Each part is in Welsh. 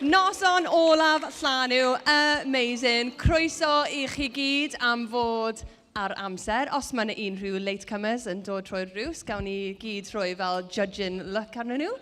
Noson olaf Llanw, amazing. Croeso i chi gyd am fod ar amser. Os mae yna unrhyw latecomers yn dod trwy'r drws, gawn ni gyd rhoi fel judging look arnyn nhw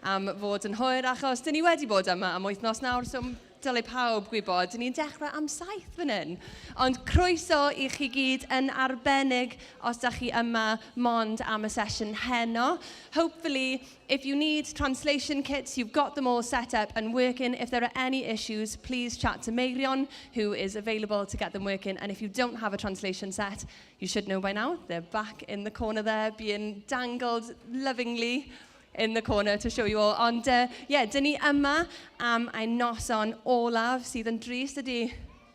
am fod yn hwyr, achos dyn ni wedi bod yma am wythnos nawr, so dylai pawb gwybod, dyn ni'n dechrau am 7 fan hyn. Ond croeso i chi gyd yn arbennig os da chi yma mond am y sesiwn heno. Hopefully, if you need translation kits, you've got them all set up and working. If there are any issues, please chat to Meirion, who is available to get them working. And if you don't have a translation set, you should know by now, they're back in the corner there, being dangled lovingly in the corner to show you all. Ond, yeah, dyn ni yma am ein noson olaf sydd yn drist ydy.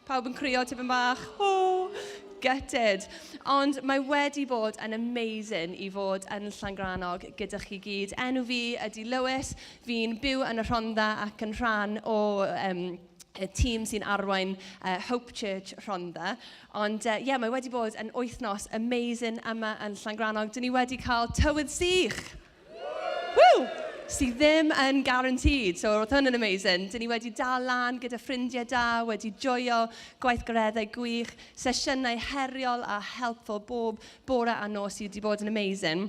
Pawb yn crio tipyn bach. Oh, gutted. Ond mae wedi bod yn amazing i fod yn Llangrannog gyda chi gyd. Enw fi ydy Lois. Fi'n byw yn y Rhondda ac yn rhan o y tîm sy'n arwain Hope Church Rhondda. Ond ie, yeah, mae wedi bod yn wythnos amazing yma yn Llangrannog. Dyn ni wedi cael tywydd sych. Woo! Sydd ddim yn guaranteed. So roedd hwn yn amazing. Dyn ni wedi dal lan gyda ffrindiau da, wedi joio gweithgareddau gwych, sesiynau heriol a helpful bob bore a nos sydd wedi bod yn amazing.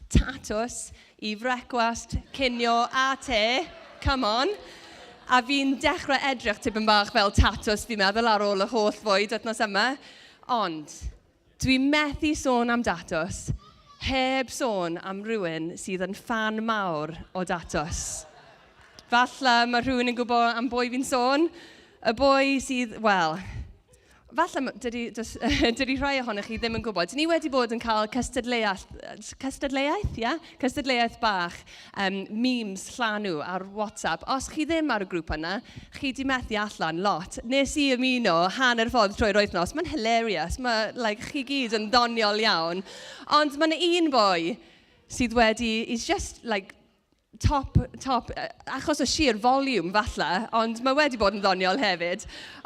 Tatws i frecwast, cinio a te. Come on. A fi'n dechrau edrych tipyn bach fel tatws, fi'n meddwl, ar ôl y holl fwyd wythnos yma. Ond dwi methu sôn am datws heb sôn am rhywun sydd yn ffan mawr o datws. Falle mae rhywun yn gwybod am bwy fi'n sôn. Y boi sydd, wel, falle dydy rhai ohonoch chi ddim yn gwybod. Ni wedi bod yn cael cystadleuaeth, cystadleuaeth, yeah? Cystadleuaeth bach, memes Llanw ar WhatsApp. Os chi ddim ar y grŵp yna, chi di methu allan lot. Nes i ymuno hanner ffordd trwy'r wythnos. Mae'n hilarious. Mae, like, chi gyd yn ddoniol iawn. Ond mae yna un boi sydd wedi, he's just, like, top, top, achos o sheer volume falle, ond mae wedi bod yn ddoniol hefyd.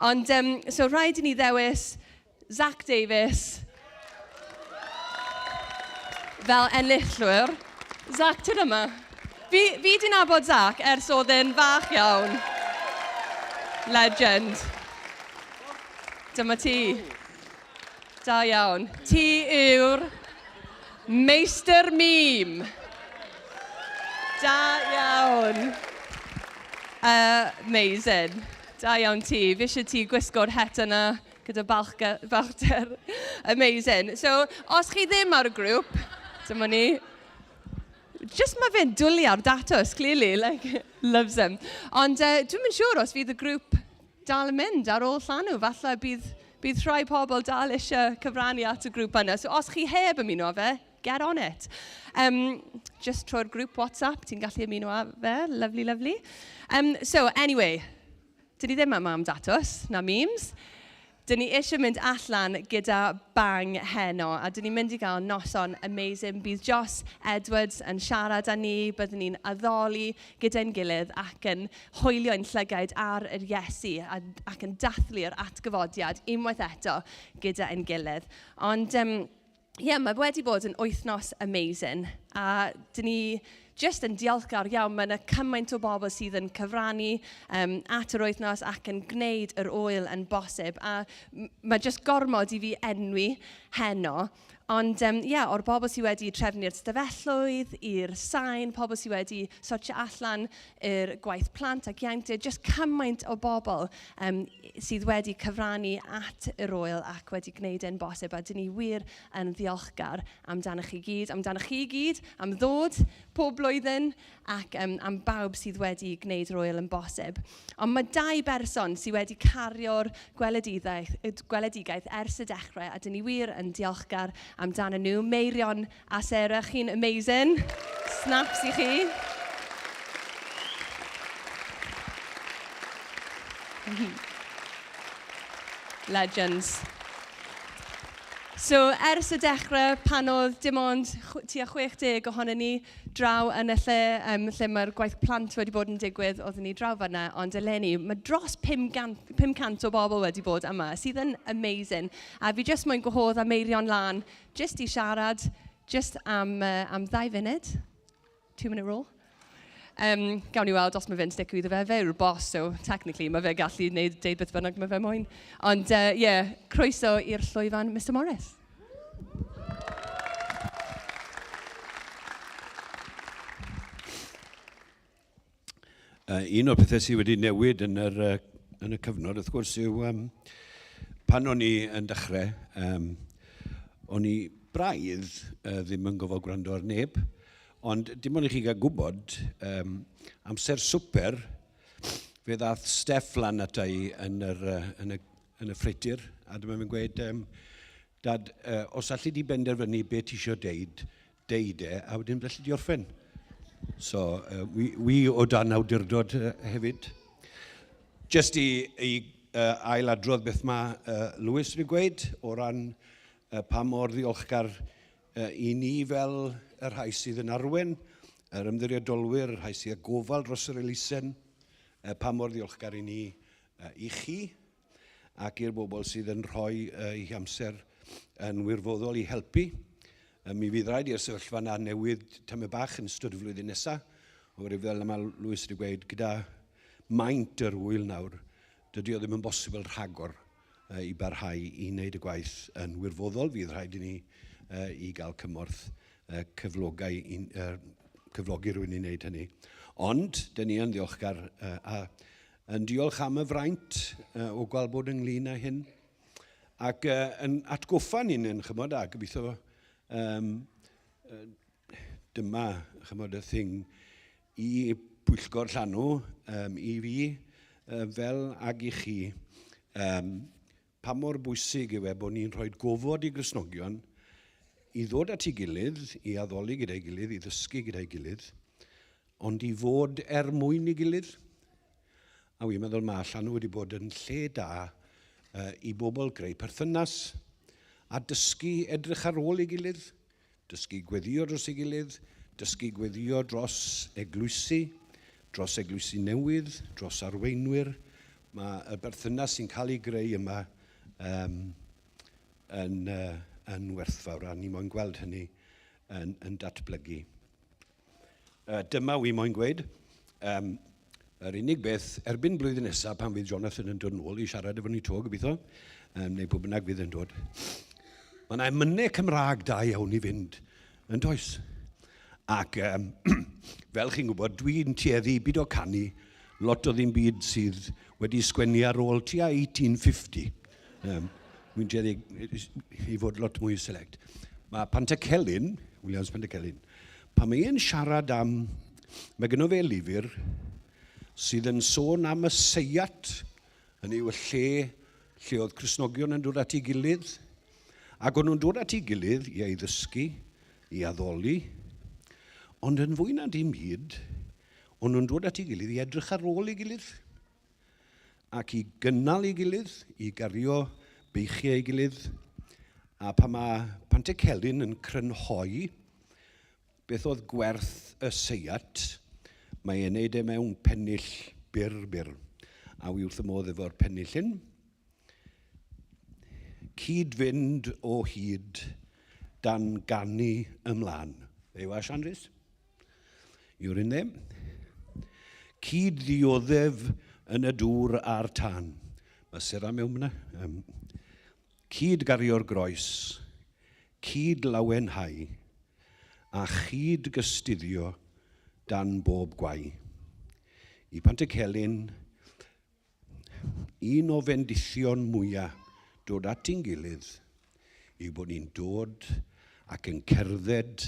Ond, so rhaid i ni ddewis Zach Davies fel enillwyr. Zach, tyd yma. Fi di nabod Zach ers oedd e'n fach iawn. Legend. Dyma ti. Da iawn. Ti yw'r Meistr Meme. Da iawn. Amazing. Da iawn ti. Fi eisiau ti gwisgo'r het yna gyda balchder. Amazing. So, os chi ddim ar y grŵp, dyma ni. Just mae fe'n dwlu ar datws, clearly. Like, loves them. Ond dwi'm yn siŵr os fydd y grŵp dal yn mynd ar ôl Llanw. Falle bydd rhai pobl dal eisiau cyfrannu at y grŵp yna. So os chi heb ymuno â fe, get on it. Just trwy'r grŵp WhatsApp, ti'n gallu ymuno â fe. Lovely, lovely. So, anyway, dyn ni ddim yma am datws na memes. Dyn ni eisiau mynd allan gyda bang heno, a dyn ni'n mynd i gael noson amazing. Bydd Joss Edwards yn siarad â ni, byddwn ni'n addoli gyda'n gilydd ac yn hoelio ein llygaid ar yr Iesu ac yn dathlu'r atgyfodiad unwaith eto gyda ein gilydd. Ond yeah, mae wedi bod yn wythnos amazing, a dyn ni jyst yn diolchgar iawn. Mae yna cymaint o bobl sydd yn cyfrannu at yr wythnos ac yn gwneud yr ŵyl yn bosib, a mae jyst gormod i fi enwi heno. Ond yeah, o'r bobl sydd wedi trefnu'r stafelloedd, i'r sain, pobl sydd wedi sortio allan yr gwaith plant ac ieuenctid, jyst cymaint o bobl sydd wedi cyfrannu at yr ŵyl ac wedi gwneud e'n bosib. A dyn ni wir yn ddiolchgar amdanoch chi gyd, amdanoch chi gyd, am ddod pob blwyddyn ac am bawb sydd wedi gwneud yr ŵyl yn bosib. Ond mae dau berson sydd wedi cario'r gweledigaeth ers y dechrau, a dyn ni wir yn diolchgar amdano nhw. Meirion a Sarah, chi'n amazing. Snaps i chi. Legends. So, ers y dechrau, pan oedd dim ond tua 60 ohonon ni draw yn y lle mae'r gwaith plant wedi bod yn digwydd, oeddwn ni draw fan'na, ond eleni, mae dros 500 o bobl wedi bod yma, sydd yn amazing. A fi jyst moyn gwahodd a Meirion lan, jyst i siarad, jyst am 2 funud, 2 minute rule. Gawn ni weld os mae fe'n sticio iddo fe. Fe yw'r boss, so technically mae fe gallu gwneud deud beth bynnag mae fe moyn. Ond ie, yeah, croeso i'r llwyfan, Mr Morris. Un o'r pethau sydd wedi newid yn, yr, yn y cyfnod, wrth gwrs, yw pan o'n i yn dechrau, o'n i braidd ddim yn gofod gwrando ar neb, ond dim ond i chi gael gwybod, amser swper, fe ddath Steff lan ata i yn, yr, yn, y, yn y ffreutur, a dyma fe'n gweud, Dad, os alli di benderfynu be ti eisiau deud, deud e, a wedyn felly di orffen. So, wi o dan awdurdod hefyd. Just i ailadrodd beth mae Lewis wedi gweud o ran pa mor ddiolchgar i ni fel y rhai sydd yn arwen, yr ymddiriedolwyr, y rhai sydd â gofal dros yr elusen, pa mor ddiolchgar i ni i chi ac i'r bobl sydd yn rhoi eu hamser yn wirfoddol i helpu. Mi fydd rhaid i'r sefyllfa yna newid tamed bach yn ystod y flwyddyn nesaf, oherwydd fel mae Lewis wedi gweud, gyda maint yr ŵyl nawr, dydy o ddim yn bosibl rhagor i barhau i wneud y gwaith yn wirfoddol. Fydd rhaid i ni i gael cymorth cyflogau, cyflogi rhywun i wneud hynny. Ond, dyn ni yn ddiolchgar a yn diolch am y fraint o gweld bod ynglyn â hyn. Ac yn atgoffa ni'n yn chymod, a gobeithio dyma chymod, y thing i pwyllgor llanw, i fi, fel ag i chi, pa mor bwysig yw e bod ni'n rhoi gofod i Gristnogion i ddod at ei gilydd, i addoli gyda'i gilydd, i ddysgu gyda'i gilydd, ond i fod er mwyn ei gilydd. A wi'n meddwl mae Llanw wedi bod yn lle da i bobl greu perthynas a dysgu edrych ar ôl ei gilydd, dysgu gweddio dros ei gilydd, dysgu gweddio dros eglwysi, dros eglwysi newydd, dros arweinwyr. Mae y berthynas sy'n cael ei greu yma yn, yn werthfawr a ni moyn gweld hynny yn, yn datblygu. Dyma wi moyn gweud. Yr unig beth, erbyn blwyddyn nesaf, pan fydd Jonathan yn dod nôl i siarad efo ni to, gobeithio, neu pwy bynnag fydd yn dod, mae yna emynau Cymraeg da iawn i fynd, yn does? Ac fel chi'n gwybod, dwi'n tueddu i byd o canu lot o ddim byd sydd wedi sgwennu ar ôl tua 1850. Dwi'n tueddu i fod lot mwy select. Mae Pantycelyn, Williams Pantycelyn, pan mae e'n siarad am, mae gynno fe lyfr sydd yn sôn am y seiat, hynny yw y lle lle oedd Cristnogion yn dod at ei gilydd, ac o'n nhw'n dod at ei gilydd i ei ddysgu, i addoli, ond yn fwy na dim byd, o'n nhw'n dod at ei gilydd i edrych ar ôl ei gilydd, ac i gynnal ei gilydd, i gario beichiau ei gilydd. A pan mae Pantycelyn yn crynhoi beth oedd gwerth y seiat, mae e'n neud e mewn pennill byr byr. A wi wrth y modd efo'r pennill hyn. Cyd-fynd o hyd dan ganu ymlaen. There you are, Sian Rhys. You're in there. Cyd-ddioddef yn y dŵr a'r tân. Mae Sera mewn yna. Cyd-gario'r groes, cyd-lawenhau, a chyd-gystuddio dan bob gwae. I Pantycelyn, Un o fendithion mwya dod at ein gilydd yw bod ni'n dod ac yn cerdded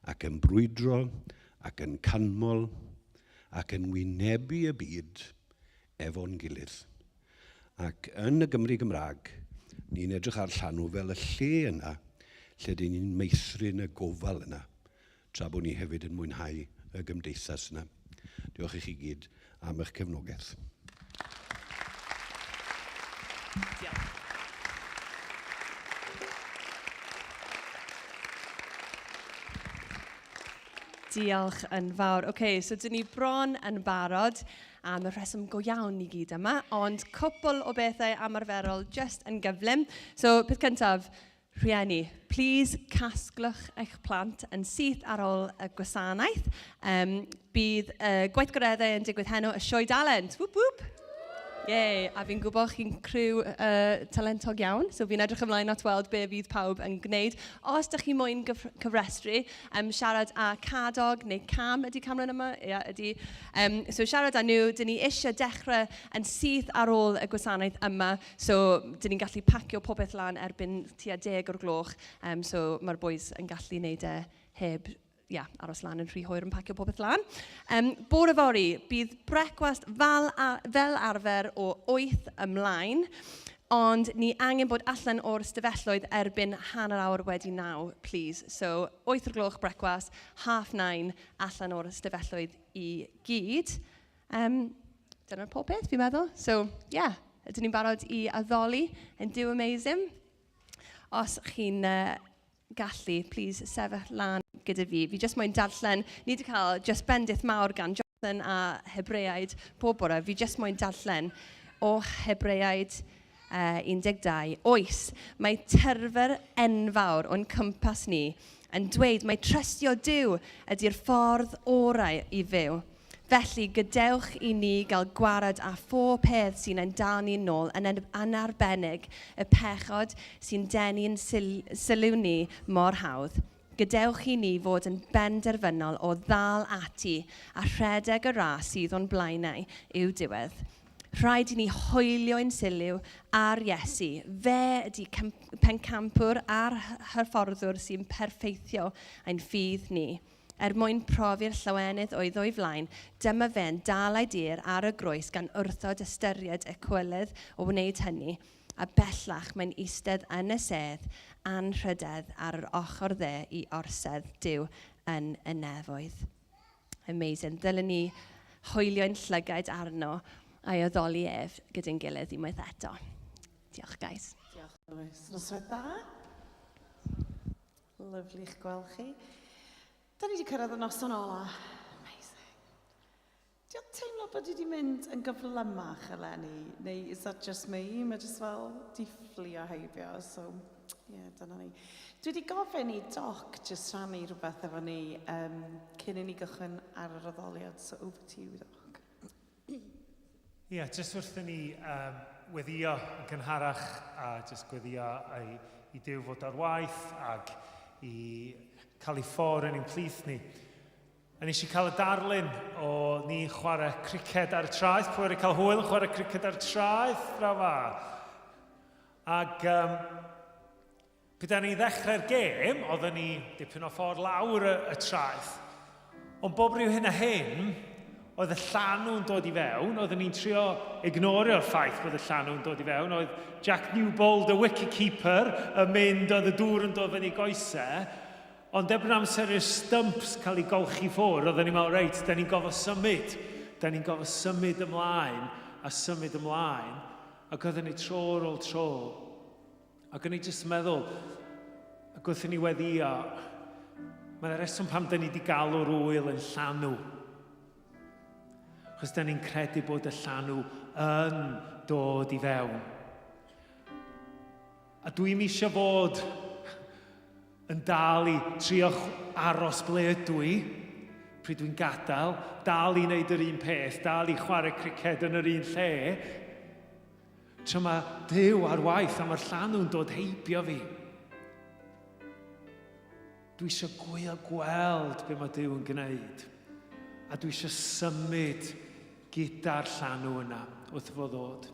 ac yn brwydro ac yn canmol ac yn wynebu y byd efo'n gilydd. Ac yn y Gymru Gymraeg, ni'n edrych ar Llanw fel y lle yna lle dyn ni'n meithrin y gofal yna tra bod ni hefyd yn mwynhau y gymdeithas yna. Diolch i chi gyd am eich cefnogaeth. Diolch. Diolch yn fawr. Oce, okay, so dyn ni bron yn barod am y rheswm go iawn ni gyd yma, ond cwpl o bethau amarferol just yn gyflym. So, peth cyntaf, Rhieni, please casglwch eich plant yn syth ar ôl y gwasanaeth. Bydd gweithgareddau yn digwydd heno, y sioe dalent. Whoop, whoop. Yay, a fi'n gwybod chi'n criw talentog iawn, so fi'n edrych ymlaen at weld be fydd pawb yn gwneud. Os ydych chi moyn cyfrestru, siarad â Cadog neu Cam, ydy Cameron yma? Ie, yeah, ydy. So siarad â nhw, dyn ni eisiau dechrau yn syth ar ôl y gwasanaeth yma, so dyn ni'n gallu pacio popeth lan erbyn tua 10 o'r gloch, so mae'r boys yn gallu wneud e heb yeah, aros lan yn rhy hwyr yn pacio popeth lan. Bore fory, bydd brecwast fel, fel arfer o 8 ymlaen, ond ni angen bod allan o'r stafelloedd erbyn 9:30, please. So, 8 o'r gloch brecwast, 9:30 allan o'r stafelloedd i gyd. Dyna'r popeth, fi'n meddwl. So, yeah, ydyn ni'n barod i addoli yn Duw amazing? Os chi'n gallu, please sefyll lan gyda fi. Fi jyst moyn darllen, ni wedi cael just bendith mawr gan Jonathan a Hebreaid pob bore. Fi jyst moyn darllen o Hebreaid 12. Oes, mae tyrfer enfawr o'n cwmpas ni yn dweud mae trystio Duw ydy'r ffordd orau i fyw. Felly, gadewch i ni gael gwared â phob peth sy'n ein dal ni nôl, yn arbennig y pechod sy'n denu'n sylw ni mor hawdd. Gadewch i ni fod yn benderfynol o ddal ati a rhedeg y ras sydd o'n blaenau i'w diwedd. Rhaid i ni hoelio ein sylw ar Iesu. Fe ydy pencampwr a'r hyfforddwr sy'n perffeithio ein ffydd ni. Er mwyn profi'r llawenydd oedd o'i flaen, dyma fe'n dal ei dir ar y groes gan wrthod ystyried y cywilydd o wneud hynny, a bellach mae'n eistedd yn y sedd anrhydedd ar yr ochr dde i orsedd Duw yn y nefoedd. Amazing. Ddylen ni hoelio'n llygaid arno a'i addoli ef gyda'n gilydd unwaith eto. Diolch, guys. Diolch, Lois. Noswaith dda. Lyfli i'ch gweld chi. Da ni wedi cyrraedd y noson ola. Amazing. Di o'n teimlo bod i wedi mynd yn gyflymach eleni? Neu is that just me? Mae just fel di fflio heibio. So, yeah, dyna ni. Dwi wedi gofyn i Doc just rhannu rhywbeth efo ni cyn i ni gychwyn ar yr addoliad. So over to you, Doc. Ie, yeah, jyst wrth i ni weddio yn cynharach a jyst gweddio i Duw fod ar waith ac i cael ei ffordd yn ein plith ni. A nes i cael y darlun o ni chwarae criced ar y traeth. Pwy wedi cael hwyl yn chwarae criced ar y traeth? Draw. Ac pryd ni ddechrau'r gêm, oedden ni dipyn o ffordd lawr y traeth. Ond bob rhyw hyn a hyn, oedd y llanw'n dod i fewn, oedden ni'n trio ignorio'r ffaith bod y llanw'n dod i fewn, oedd Jack Newbold, y wicketkeeper, yn mynd, oedd y dŵr yn dod fyny goesau, ond erbyn amser i'r stumps cael ei golchi ffwrdd, oedden ni'n meddwl, reit, da ni'n gofod symud, da ni'n gofod symud ymlaen a symud ymlaen, ac oedden ni tro ar ôl tro. Ac o'n i jyst meddwl, ac wrth i ni weddio, mae'n reswm pam da ni wedi galw'r wyl yn llanw. Chos da ni'n credu bod y llanw yn dod i fewn. A dwi'n eisiau fod yn dal i trio aros ble ydw i, pryd dwi'n gadael, dal i wneud yr un peth, dal i chwarae criced yn yr un lle. Tra mae Duw ar waith a mae'r llanw'n dod heibio fi. Dwi eisiau gweld be mae Duw yn gwneud. A dwi eisiau symud gyda'r llanw yna wrth fo ddod.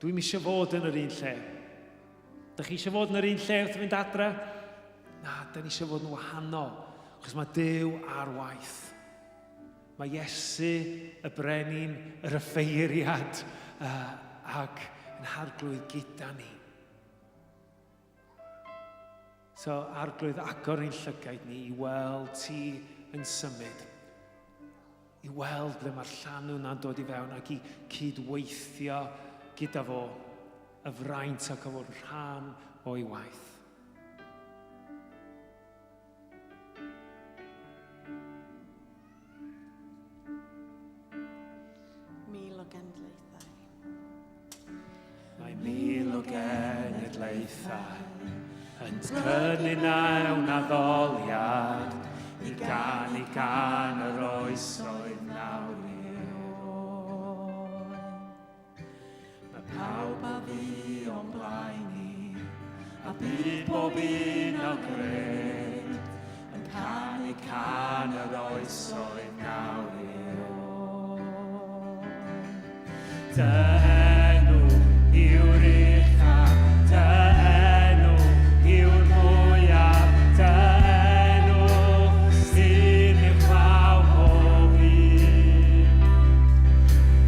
Dwi'm eisiau fod yn yr un lle. Dych chi eisiau fod yn yr un lle wrth fynd adre? Na, da ni eisiau fod yn wahanol, achos mae Duw ar waith. Mae Iesu, y brenin, yr offeiriad, ac yn harglwydd gyda ni. So, Arglwydd, agor ein llygaid ni i weld ti yn symud. I weld ble mae'r llanw na'n dod i fewn ac i cydweithio gyda fo y fraint ac o fod yn rhan o'i waith. Mil o genedlaethau. Mae mil o genedlaethau Yn cynnu mewn addoliad i ganu gan yr oesoedd nawr i'r oed. Mae pawb a fu o'n blaen ni, a bydd pob un o gred yn canu can yr oesoedd nawr i'r oed. Dy enw yw'r ucha, dy enw yw'r mwyaf, dy enw sydd uwchlaw pob un.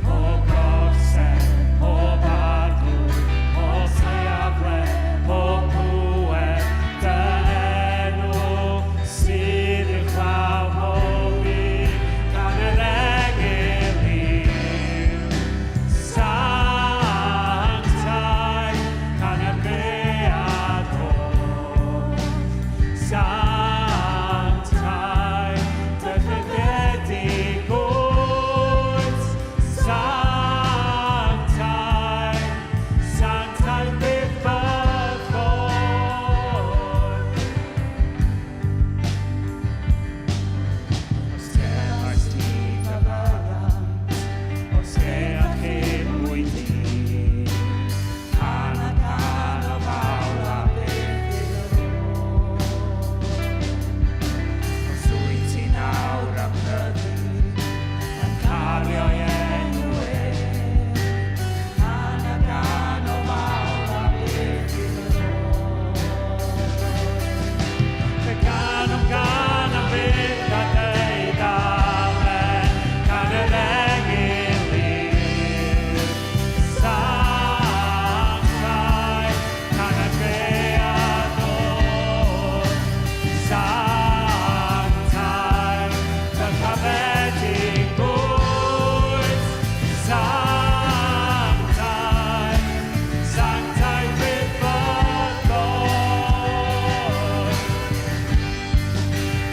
Pob gorsedd, pob arglwydd, pob safle, pob pŵer, dy enw sydd uwchlaw pob un, gan yr engyl yw. Sanctaidd, can y gread holl. Sanctaidd, dychmygedig wyt. Sanctaidd, sanctaidd byth bythoedd. Os cefais ti faddeuant, os deall cyn wyt ti, can a can o fawl a byth i'r Os wyt ti nawr am rhyddid, yn cario'i enw e, can a can o fawl a byth i'r Fe ganwn gan am byth a deud amen, can yr engyl yw. Sanctaidd, can y gread holl. Sanctaidd, dyrchafedig wyt. Sanctaidd, sanctaidd byth bythoedd.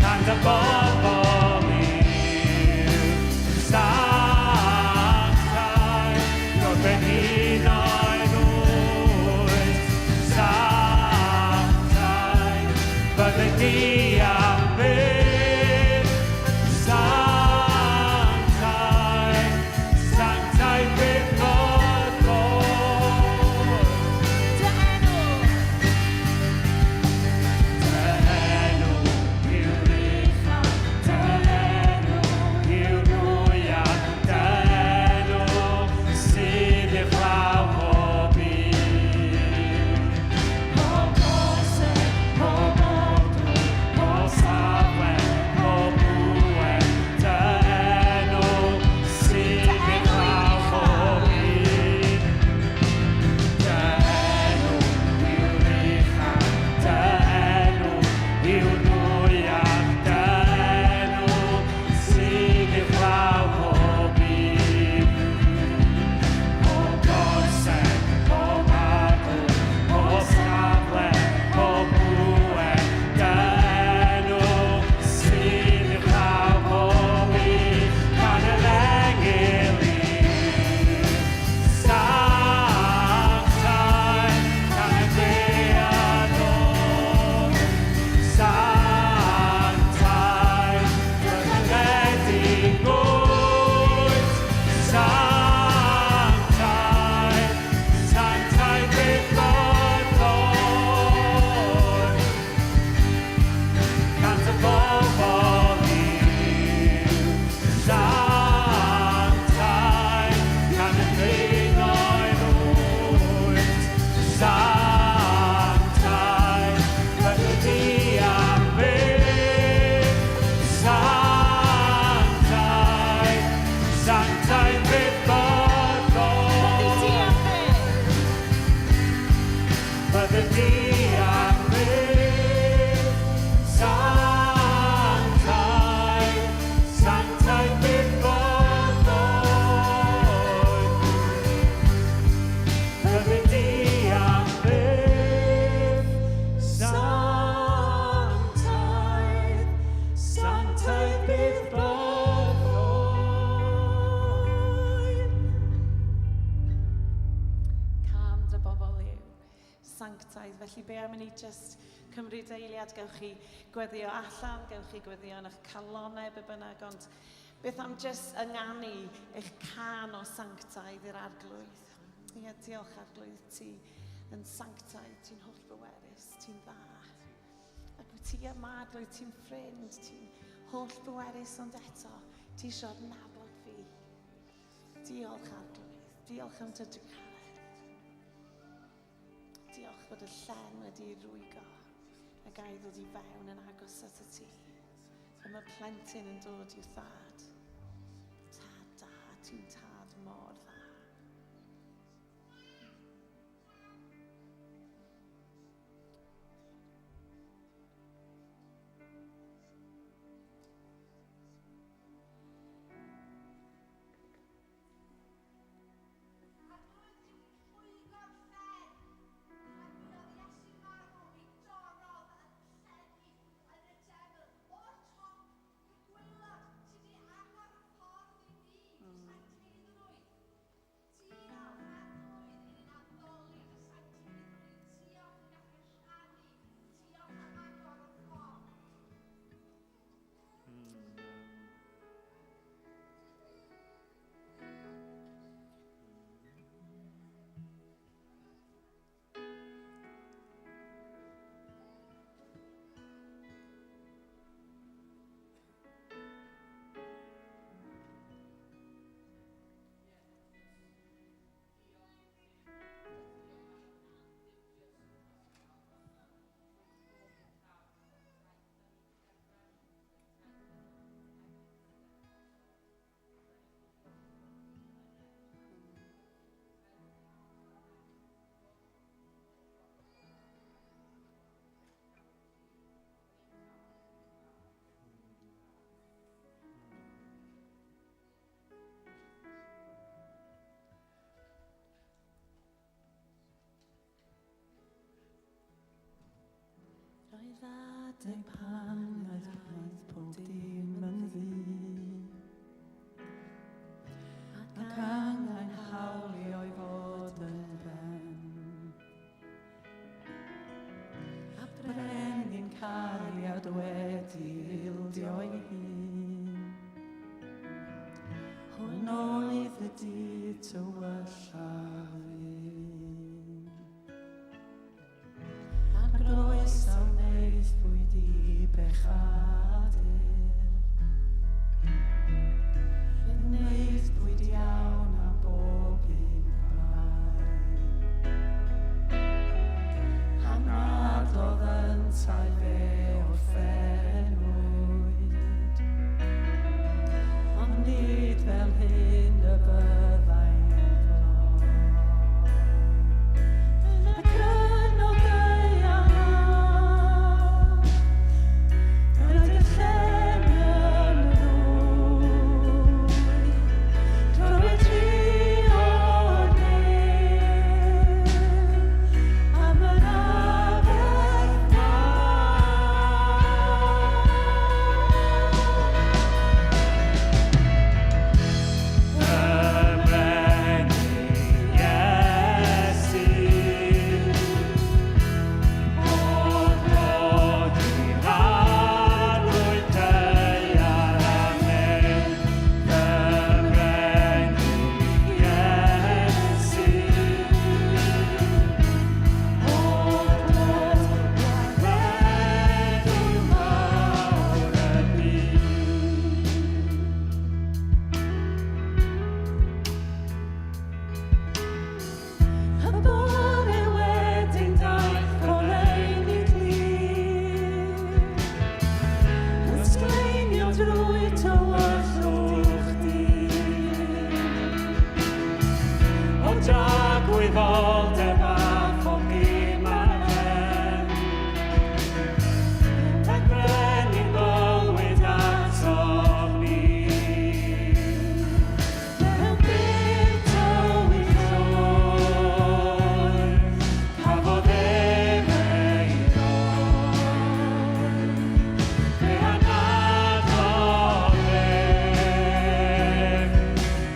Cant y bobl yw sanctaidd, Lord brenhinoedd wyt. Sanctaidd, byddi di am byth. Sanctaidd, sanctaidd byth bythoedd. Dy enw! Dy enw yw'r ucha, dy enw yw'r mwyaf, dy enw sydd uwchlaw pob un. Pob gorsedd, pob arglwydd, pob safle, pob pŵer, dy enw sydd uwchlaw pob un. Dy enw yw'r ucha, dy enw yw'r mwyaf, dy enw sydd uwchlaw pob un. Pob gorsedd, pob arglwydd, pob safle, pob pŵer, dy enw sydd uwchlaw pob un, gan yr engyl yw. Sanctaidd, can y gread holl. Sanctaidd, dyrchafedig wyt. Sanctaidd, sanctaidd byth bythoedd. Cant y bobl yw sanctaidd, can y brenhinoedd wyt. Sanctaidd, byddi di am byth. Sanctaidd, sanctaidd byth Byddi di bythoedd. am byth! Byddi di am byth. Sanctaidd, sanctaidd byth bythoedd. Byddi di am byth. Sanctaidd, sanctaidd byth bythoedd. sanctaidd, felly be am i ni just cymryd eiliad, gewch chi gweddio allan, gewch chi gweddio yn eich calonau, be bynnag, ond beth am just ynganu eich can o sanctaidd i'r arglwydd. Ie, diolch arglwydd, ti yn sanctaidd, ti'n holl bwerus, ti'n dda. Ac wyt ti yma, arglwydd, ti'n ffrind, ti'n holl bwerus, ond eto, ti eisiau adnabod fi. Diolch arglwydd, diolch am dy drugaredd. Diolch fod y llen wedi rwygo a gai ddod i fewn yn agos at y ti. Pan mae plentyn yn dod i'w thad. Tad da, ti'n tad mor dda. Arglwydd yw rhwygo'r llen. Pan fuodd Iesu marw, mi dorrodd y llenni yn y deml, o'r top i'r gwaelod. Ti di agor y ffordd i ni, dy sancteiddrwydd. Diolch, Arglwydd, i ni'n addoli dy sancteiddrwydd. Diolch i gallu rhannu. Diolch am agor y ffordd. Roedd adeg pan oedd braidd pob dim yn ddu Ac angen hawlio i fod yn ben A brenin cariad wedi ildio'i hun Hwn oedd y dydd tywyllaf un Ar groes a wnaethpwyd i bechadur. Fe wnaethpwyd iawn am bob un bai. Anadlodd yntau fe orffennwyd. Ond nid fel hyn y byddai'n gloi. Ac yn o gaeaf, roedd y llen yn rhwyg. Clywed rio'r nef am yr aberth mawr. Y brenin Iesu, o'r bod i'r arglwydd daear amen. Y brenin Iesu, o'r bod gwaredwr mawr y byd. Y bore wedyn daeth goleuni clir Yn sgleinio drwy tywyllwch dydd O dragwyddoldeb a phob gêm ar ben Ac brenin bywyd atom ni Mewn byd tywyll Llwyr Cafodd ef ei roi Fe anadlodd ef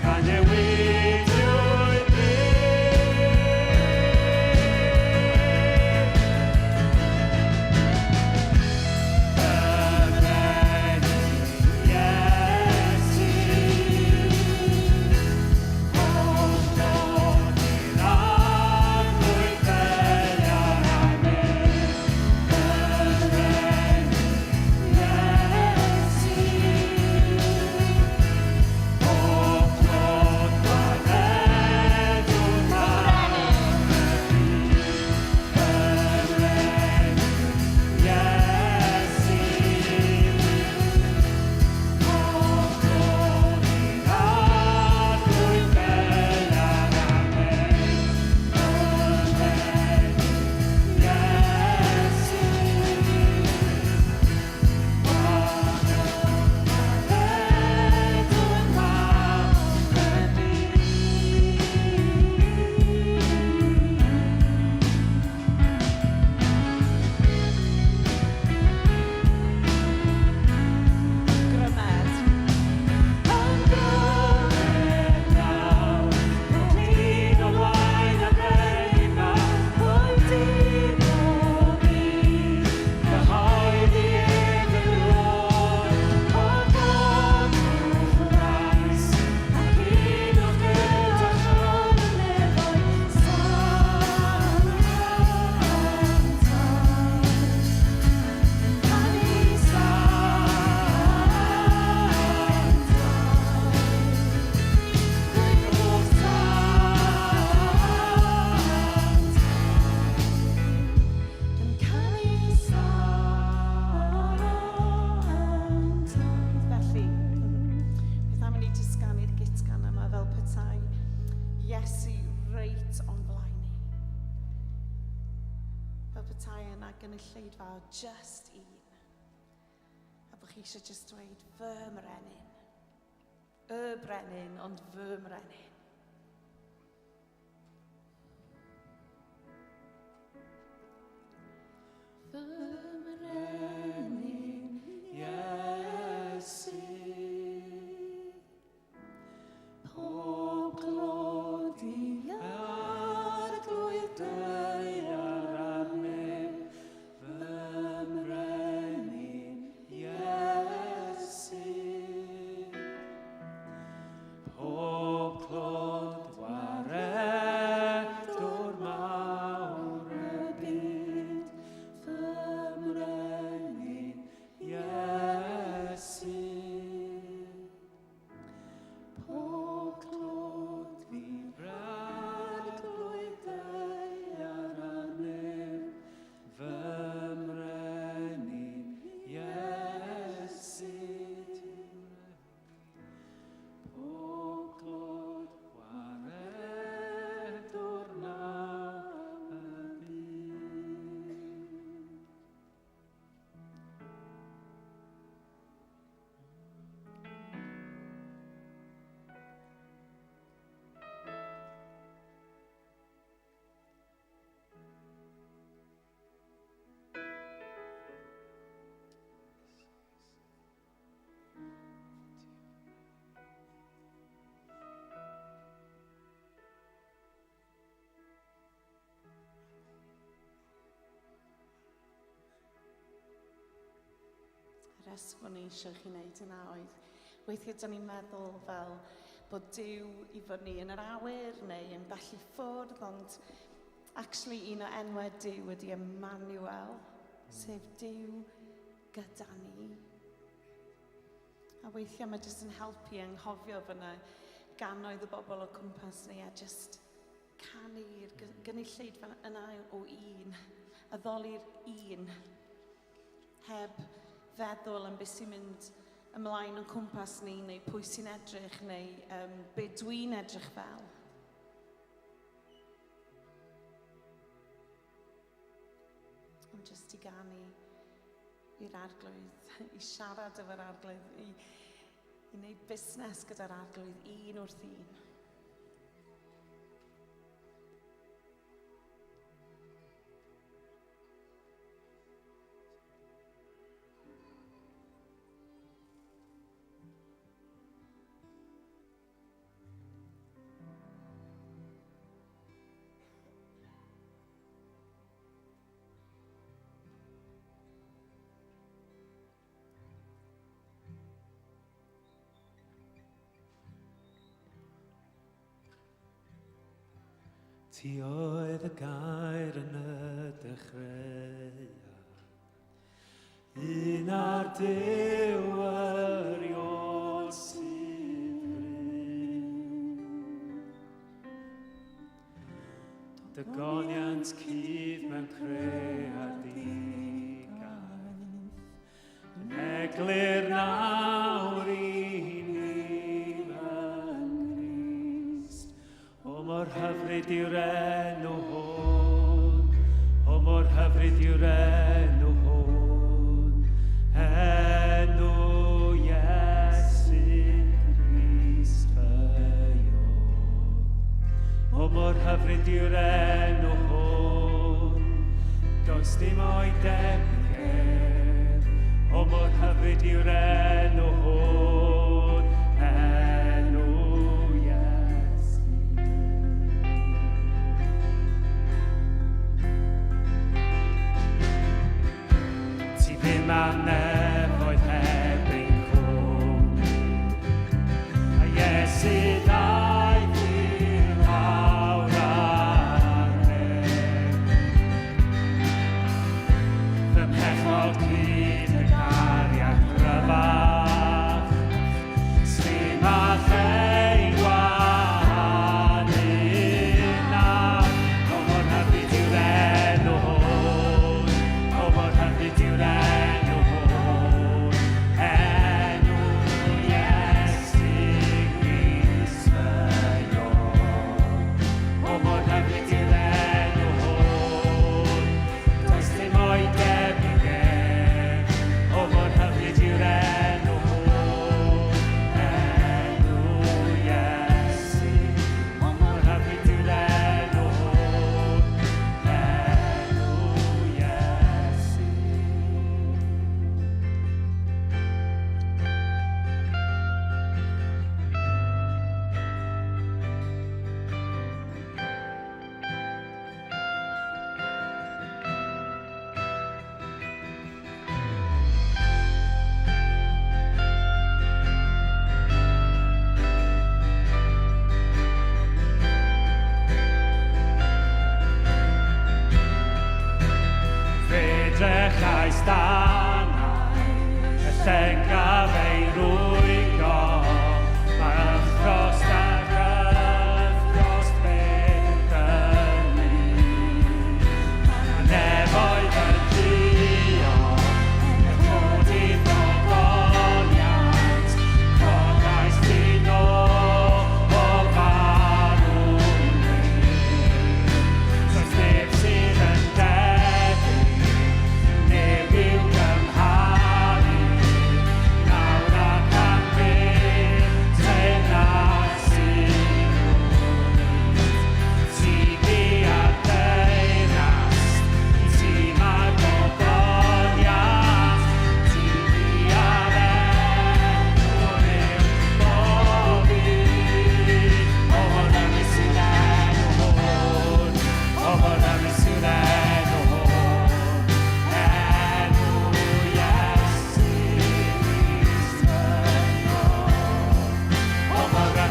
A newidiwyd byd. canu'r gitgan yma fel petai Iesu reit o'n flaen ni. Fel petai yna gynulleidfa o just un. A bod chi eisiau just dweud, fy mrenin. Y brenin, ond fy mrenin. Fy mrenin Iesu. Pob clod i Arglwydd daear a nef, fy mrenin Iesu. Pob clod waredwr mawr y byd, fy mrenin Iesu. Pob clod i'r Arglwydd daear a nef, fy mrenin Iesu. Pob clod waredwr naw y byd. Y rheswm o'n i eisiau chi wneud hynna oedd, weithiau dyn ni'n meddwl fel bod Duw i fyny yn yr awyr neu yn bell i ffwrdd, ond actually un o enwau Duw ydy Emmanuel, sef Duw gyda ni. A weithiau mae jyst yn helpu anghofio fyna gannoedd o bobl o cwmpas ni a jyst canu'r gynulleidfa yna o un, addoli'r un, heb feddwl am beth sy'n mynd ymlaen o'n cwmpas ni, neu pwy sy'n edrych, neu be dwi'n edrych fel. Ond jyst i ganu i'r Arglwydd, i siarad efo'r Arglwydd, i wneud busnes gyda'r Arglwydd un wrth un. Ti oedd y gair yn y dechreuad, un ar Duw erioed sydd gryn. Dy goniant cudd mewn creadigaeth, yn eglur nawr i ni yng Nghrist. O mor hyfryd yw'r enw hwn, o mor hyfryd yw'r enw hwn, enw Iesu Grist fy Ion. O mor hyfryd yw'r enw hwn, does dim o'i debyg ef. O mor hyfryd yw'r enw hwn, enw Iesu. Ti ddim ar nefoedd heb ein cwmni, a Iesu ddaeth i lawr ar nef. Fy mhechod cyd y cariad gryfaf,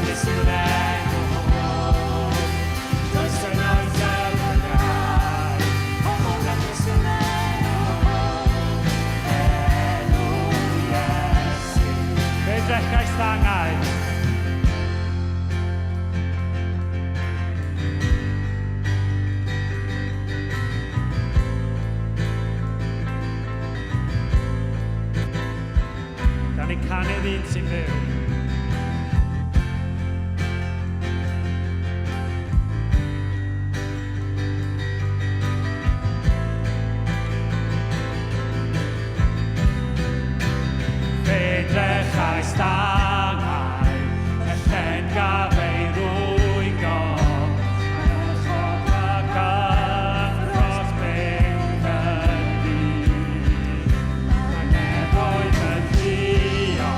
rymus yw'r enw hwn. Does yn oes elfennau, o mor rymus yw'r enw hwn. Enw Iesu. Fe drechais ddangau. Gan ei canu'r un sy'n byw. Fe drechais dangau, y llen gaf ei rwygo, ac gyffros byw yn fyd. Mae nefoedd yn ddio,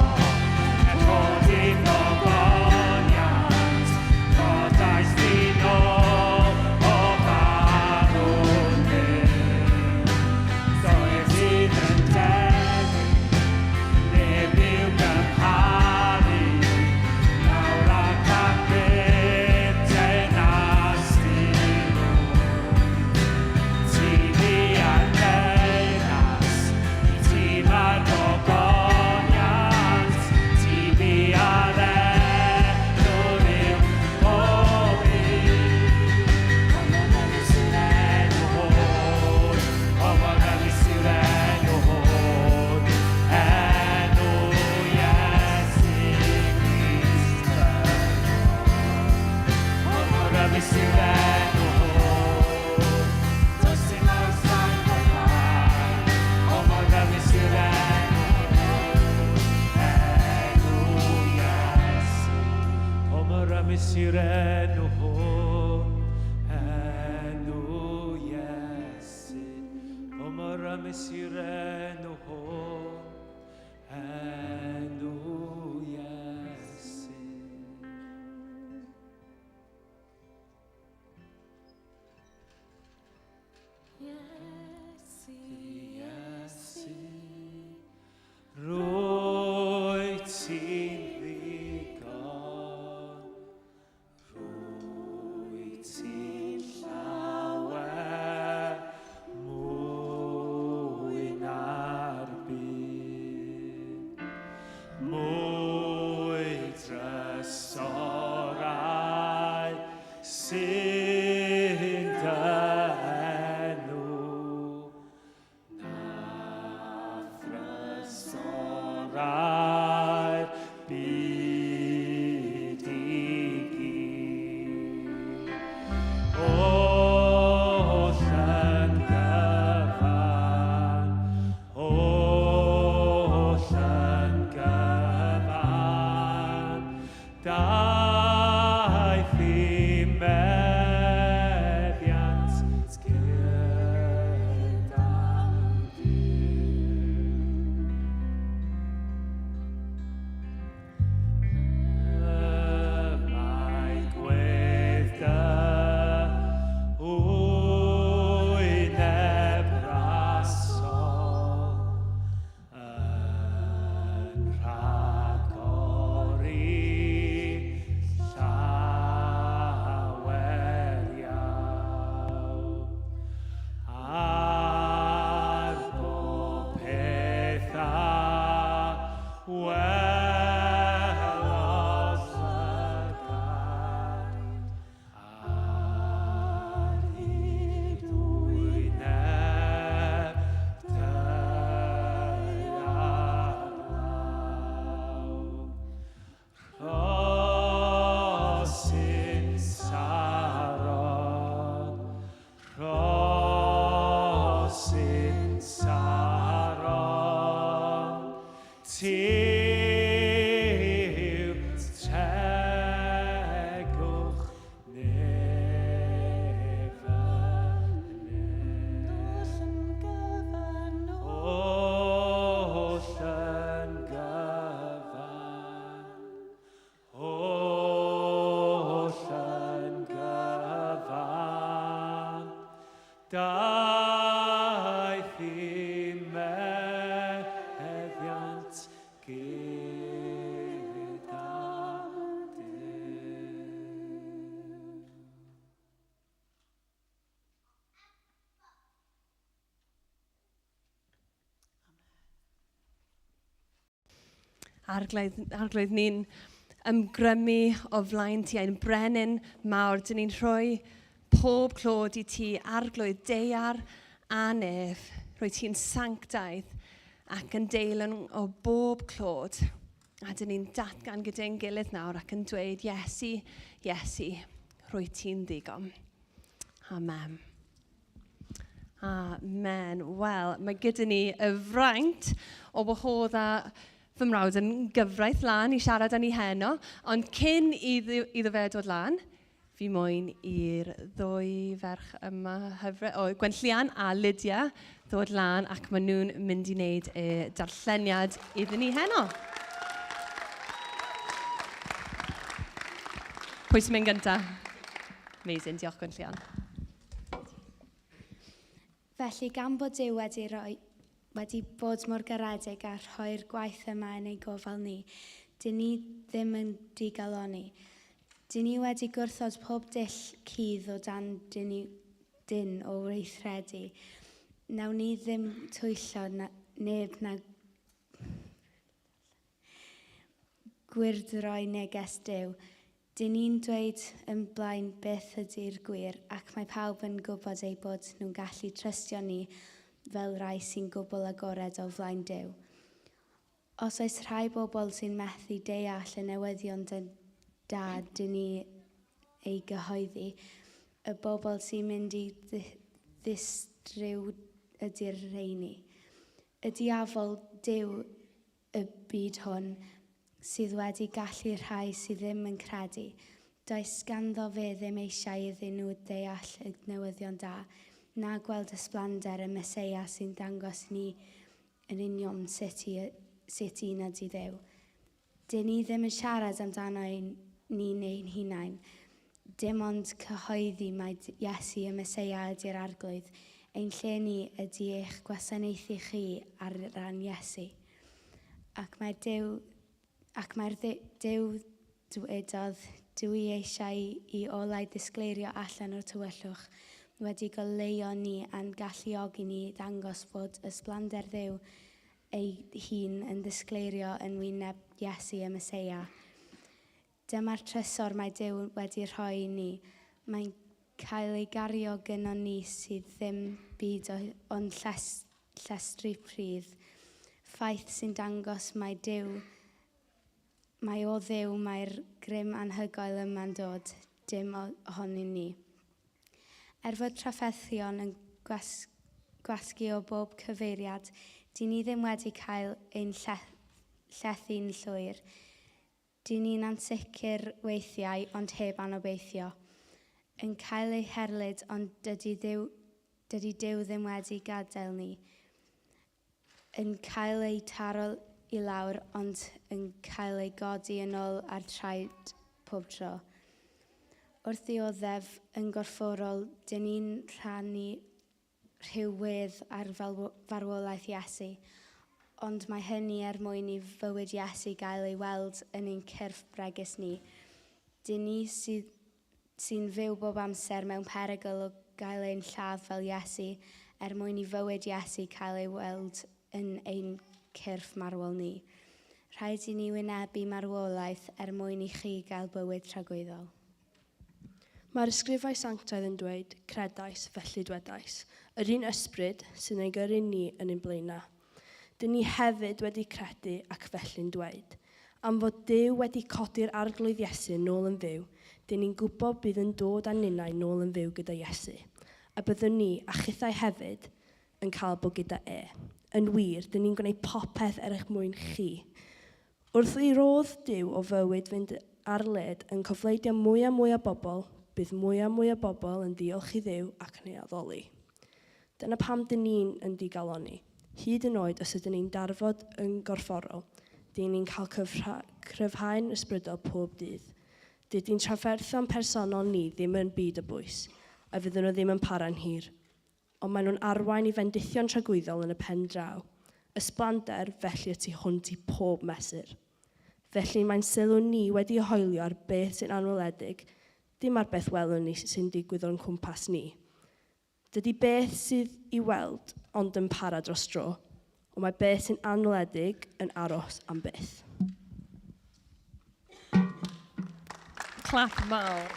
er bod i'n ogoniant, codais di nôl o farw'n fyw. Doedd un yn debyg, neb i'w gymharu, nawr ac am byth teyrnas di nhw. Ti fua'r deyrnas, i ti mae'r gogoniant, ti fua'r enw'r yw pob un. O mor rymus yw'r enw hwn, o mor rymus yw'r enw hwn, enw Iesu Grist fy O mor rymus yw'r enw hwn, does dim oes a'i boddhau. O mor rymus yw'r enw hwn, enw Iesu. O mor rymus yw'r enw hwn, enw Iesu. O mor rymus yw'r enw hwn, enw Iesu. Iesu, Iesu, rwyt ti'n ddigon, rwyt ti'n llawer mwy na'r byd. Mwy drysorau sy'n dy enw na thrysorau'r byd i gyd. Oll yn gyfan, oll yn gyfan, daeth i meddiant gyda Duw. Y mae gwedd dy wyneb rasol yn rhagori llawer iawn. Ar bob peth a welodd llygad, ar hyd wyneb daear law. Rhosyn Saron, Rhosyn Saron, ti yw tegwch nef y Oll yn gyfan, Oll yn gyfan, oll yn gyfan, daeth i meddiant gyda Duw. Arglwydd, arglwydd ni'n ymgrymu o flaen ti ein brenin mawr. Dyn ni'n rhoi pob clod i ti, arglwydd daear a nef. Rwy ti'n sanctaidd ac yn deilwng o bob clod. A dyn ni'n datgan gyda'n gilydd nawr ac yn dweud, Iesu, Iesu, rwy ti'n ddigon. Amen. Amen. Wel, mae gyda ni y fraint o wahodd a fy mrawd yn gyfraith lan i siarad â ni heno, ond cyn iddo, iddo fe dod lan, fi moyn i'r ddwy ferch yma hyfryd, o Gwenllian a Lydia, ddod lan ac maen nhw'n mynd i wneud y darlleniad iddyn ni heno. Pwy sy'n mynd gyntaf? Amazing, diolch Gwenllian. Felly, gan bod Duw wedi, rhoi, wedi bod mor garedig a rhoi'r gwaith yma yn ei gofal ni, dyn ni ddim yn digalonni. Dyn ni wedi gwrthod pob dull cudd o dan dyn, ni, dyn o weithredu. Nawn ni ddim twyllo na, neb na gwyrdroi neges Duw. Dyn ni'n dweud yn blaen beth ydy'r gwir ac mae pawb yn gwybod eu bod nhw'n gallu trystio ni fel rhai sy'n gwbl agored o flaen Duw. Os oes rhai bobl sy'n methu deall y newyddion da dyn ni ei gyhoeddi, y bobl sy'n mynd i ddistryw ydy'r rheini. Y diafol, Duw y byd hwn, sydd wedi gallu rhai sydd ddim yn credu. Does ganddo fe ddim eisiau iddyn nhw ddeall y newyddion da, na gweld ysblander y Meseia sy'n dangos ni yn union sut, i, sut un ydy Dduw. Dyn ni ddim yn siarad amdano ein, ni'n ein hunain. Dim ond cyhoeddi mai Iesu y Meseia ydy'r arglwydd. Ein lle ni ydy eich gwasanaethu chi ar ran Iesu. Ac mae'r Duw, ac mae'r Duw dwedodd, dw i eisiau i olau ddisgleirio allan o'r tywyllwch, wedi goleuo ni a'n galluogi ni i ddangos fod ysblander Dduw ei hun yn ddisgleirio yn wyneb Iesu y Meseia. Dyma'r trysor mae Duw wedi rhoi i ni. Mae'n cael ei gario gynnon ni sydd ddim byd ond llestri pridd. Ffaith sy'n dangos mai Duw Mae o Dduw mae'r grym anhygoel yma'n dod, dim ohonyn ni. Er fod trafferthion yn gwas gwasgu o bob cyfeiriad, dyn ni ddim wedi cael ein lle llethu'n llwyr. Dyn ni'n ansicr weithiau, ond heb anobeithio. Yn cael eu herlid, ond dydy Dduw, dydy Duw ddim wedi gadael ni. Yn cael eu taro i lawr ond yn cael eu godi yn ôl ar traed pob tro. Wrth ddioddef yn gorfforol, dyn ni'n rhannu rhyw wedd ar farwolaeth Iesu, ond mae hynny er mwyn i fywyd Iesu gael ei weld yn ein cyrff bregus ni. Dyn ni sydd sy'n fyw bob amser mewn perygl o gael ein lladd fel Iesu, er mwyn i fywyd Iesu cael ei weld yn ein cyrff marwol ni. Rhaid i ni wynebu marwolaeth er mwyn i chi gael bywyd tragwyddol. Mae'r ysgrifau sanctaidd yn dweud, Credais, felly dwedais. Yr un ysbryd sy'n ein gyrru ni yn ein blaenau. Dyn ni hefyd wedi credu ac felly'n dweud. Am fod Duw wedi codi'r Arglwydd Iesu nôl yn fyw, dyn ni'n gwybod bydd yn dod â ninnau nôl yn fyw gyda Iesu, a byddwn ni, a chithau hefyd, yn cael bod gyda e. Yn wir, dyn ni'n gwneud popeth er eich mwyn chi. Wrth i rodd Duw o fywyd fynd ar led yn cofleidio mwy a mwy o bobl, bydd mwy a mwy o bobl yn ddiolch i Dduw ac yn ei addoli. Dyna pam dyn ni'n yn digalonni. Hyd yn oed os ydyn ni'n darfod yn gorfforol, dyn ni'n cael cryfhau'n ysbrydol pob dydd. Dydy'n trafferthion personol ni ddim yn byd o bwys, a fydden nhw ddim yn para'n hir. Ond maen nhw'n arwain i fendithion tragwyddol yn y pen draw. Ysblander, felly y tu hwnt i pob mesur. Felly mae'n sylw ni wedi hoelio ar beth sy'n anweledig, dim ar beth welwn ni sy'n digwydd o'n cwmpas ni. Dydy beth sydd i weld ond yn para dros dro, ond mae beth sy'n anweledig yn aros am byth. Clap mawr.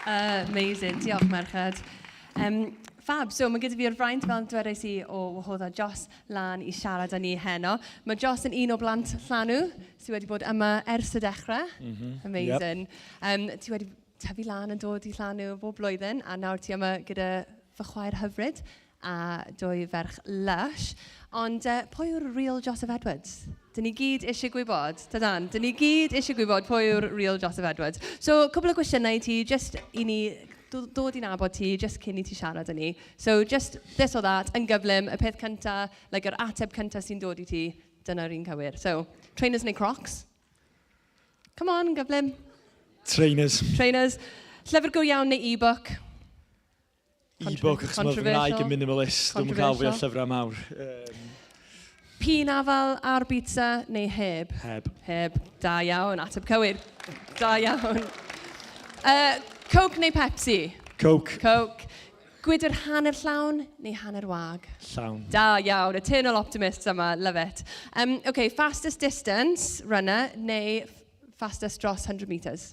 Amazing. Diolch, merched. Um, fab, so mae gyda fi'r fraint, fel dwedais i, o wahodda Joss lan i siarad â ni heno. Mae Joss yn un o blant Llanw sydd wedi bod yma ers y dechrau. Mm -hmm. Amazing. Yep. Um, ti wedi tyfu lan yn dod i Llanw bob blwyddyn, a nawr ti yma gyda fy chwaer hyfryd a dwy ferch lush. Ond uh, pwy yw'r real Joseph Edwards? Dyn ni gyd eisiau gwybod, dydan? Dyn ni gyd eisiau gwybod pwy yw'r real Joseph Edwards. So, cwbl o gwestiynau i ti, just i ni dod i nabod ti, just cyn i ti siarad â ni. So, just this or that, yn gyflym, y peth cynta, like yr ateb cynta sy'n dod i ti, dyna'r un cywir. So, trainers neu crocs? Come on, gyflym. Trainers. Trainers. Llyfr go iawn neu e-book? E-book, achos mae fy ngwraig yn minimalist. Dwi'n cael fwy o llyfrau mawr. Um, Pîn afal ar pizza neu heb? Heb. Heb. Da iawn, ateb cywir. Da iawn. Coke neu Pepsi? Coke. Coke. Gwydr hanner llawn neu hanner wag? Llawn. Da iawn, eternal optimists yma, love it. Um, okay, fastest distance runner neu fastest dros 100 metres?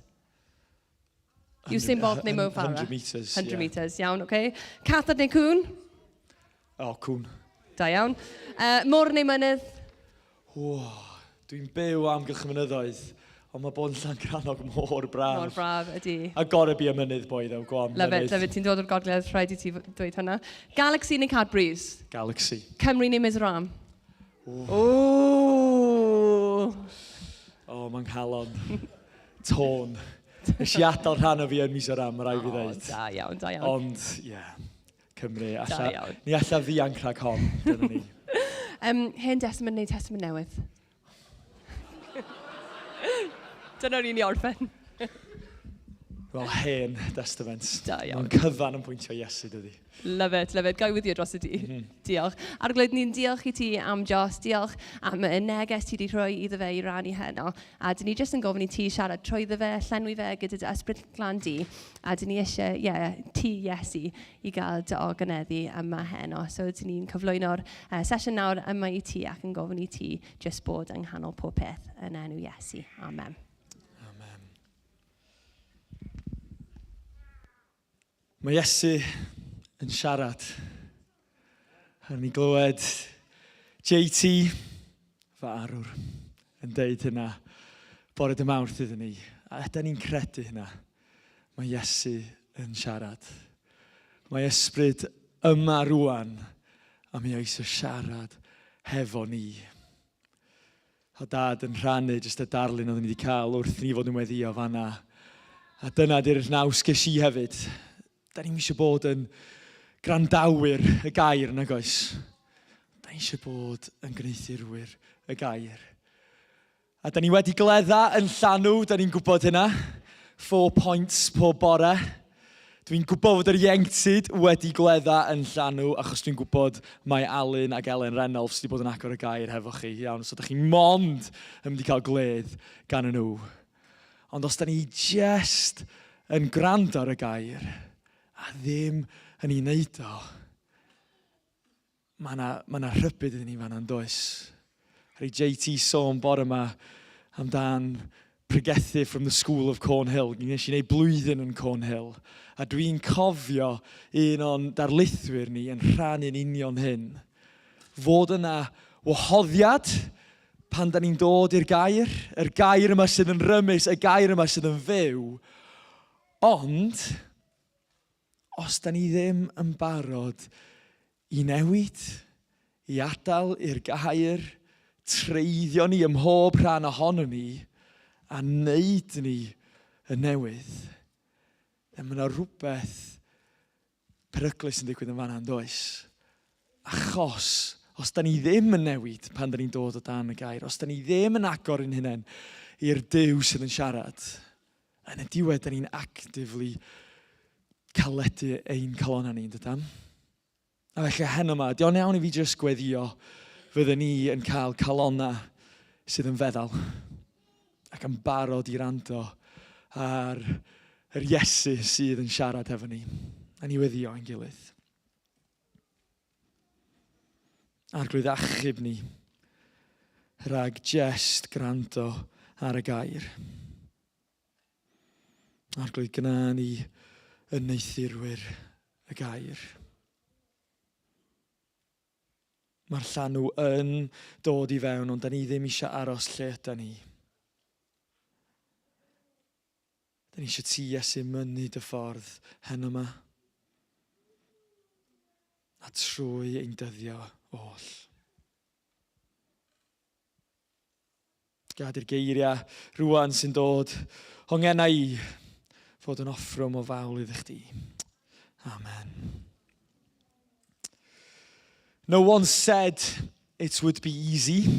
Usain Bolt neu Mo Farah? 100 metres, 100 yeah. metres, iawn, oce. Okay. Cathod neu cwn? O, oh, cwn. Da iawn. Môr neu mynydd? Oh, dwi'n byw amgylch y mynyddoedd, ond mae bod yn Llangrannog mor braf. Mor braf, ydy. A gorau be y mynydd boi, though, go on, Love it, love it. Ti'n dod o'r gogledd, rhaid i ti dweud hwnna. Galaxy neu Cadbury's? Galaxy. Cymru neu Mizoram? Ooh. O, oh, mae'n calon. Tôn. Nes i adael rhan o fi yn Mizoram, mae rhaid fi ddweud. Da iawn, da iawn. Ond, ie, yeah, Cymru. Alla, da iawn. Ni alla ddianc rhag hon, dyna ni. um, hen Testament neu Testament Newydd? Dyna'r un i orffen. Wel, hen Testament. Da iawn. Mae'n cyfan yn pwyntio Iesu, dydy. Love it, love it. Gai wyddio dros y di. Mm -hmm. Diolch. Arglwydd, ni'n diolch i ti am Joss, diolch am y neges ti wedi rhoi iddo fe i rannu heno. A dyn ni jyst yn gofyn i ti siarad trwyddo fe, llenwi fe gyda dy ysbryd glân di. A dyn ni eisiau, ie, yeah, ti, Iesu, i gael dy ogoneddu yma heno. So dyn ni'n cyflwyno'r uh, sesiwn nawr yma i ti ac yn gofyn i ti jyst bod yng nghanol pob peth yn enw Iesu. Amen. Amen. Mae Iesu yn siarad. A ni glywed JT, fy arwr, yn deud hynna bore dy Mawrth iddyn ni. A ydy ni'n credu hynna? Mae Iesu yn siarad. Mae ysbryd yma rwan a mi oes o siarad hefo ni. O dad yn rhannu jyst y darlun oeddwn ni wedi cael wrth ni fod yn weddio fanna. A dyna di'r naws ges i hefyd. Da ni'n eisiau bod yn grandawyr y gair, nag oes? Da ni eisiau bod yn gwneuthurwyr y gair. A da ni wedi gledda yn llanw, da ni'n gwybod hynna. 4 points pob bore. Dwi'n gwybod fod yr ieuenctid wedi gwledda yn llanw, achos dwi'n gwybod mai Alun ac Elen Reynolds sydd wedi bod yn agor y gair hefo chi. Iawn, so da chi mond yn mynd i cael gwledd gan nhw. Ond os da ni just yn gwrando ar y gair, a ddim yn ei wneud o, Mae yna ma 'na rhybudd iddyn ni fan'na, yn does? Rhaid JT sôn bore yma amdan pregethu from the school of Cornhill. Nes i wneud blwyddyn yn Cornhill. A dwi'n cofio un o'n darlithwyr ni yn rhannu'n union hyn. Fod yna wahoddiad pan da ni'n dod i'r gair, yr gair yma sydd yn rymus, y gair yma sydd yn fyw, ond Os da ni ddim yn barod i newid, i adael i'r gair treiddio ni ym mhob rhan ohono ni a wneud ni yn newydd, then mae yna rhywbeth peryglus yn digwydd yn fanna, yn does? Achos, os da ni ddim yn newid pan da ni'n dod o dan y gair, os da ni ddim yn agor ein hunain i'r Duw sydd yn siarad, Yn y diwedd, da ni'n actively caledu ein calonnau ni, yn dydan? A felly heno yma, di o'n iawn i fi jyst gweddio fydden ni yn cael calonnau sydd yn feddal ac yn barod i rando ar yr Iesu sydd yn siarad efo ni. A ni weddio ein gilydd. Arglwydd achub ni rhag jest gwrando ar y gair. Arglwydd, gwna ni yn neithurwyr y gair. Mae'r llanw yn dod i fewn, ond da ni ddim eisiau aros lle yda ni. Da ni eisiau ti, Iesu, mynnu dy ffordd heno yma. A trwy ein dyddio oll. Gad i'r geiriau rwan sy'n dod o ngenau i fod yn offrwm o fawl iddo chdi. Amen. No one said it would be easy.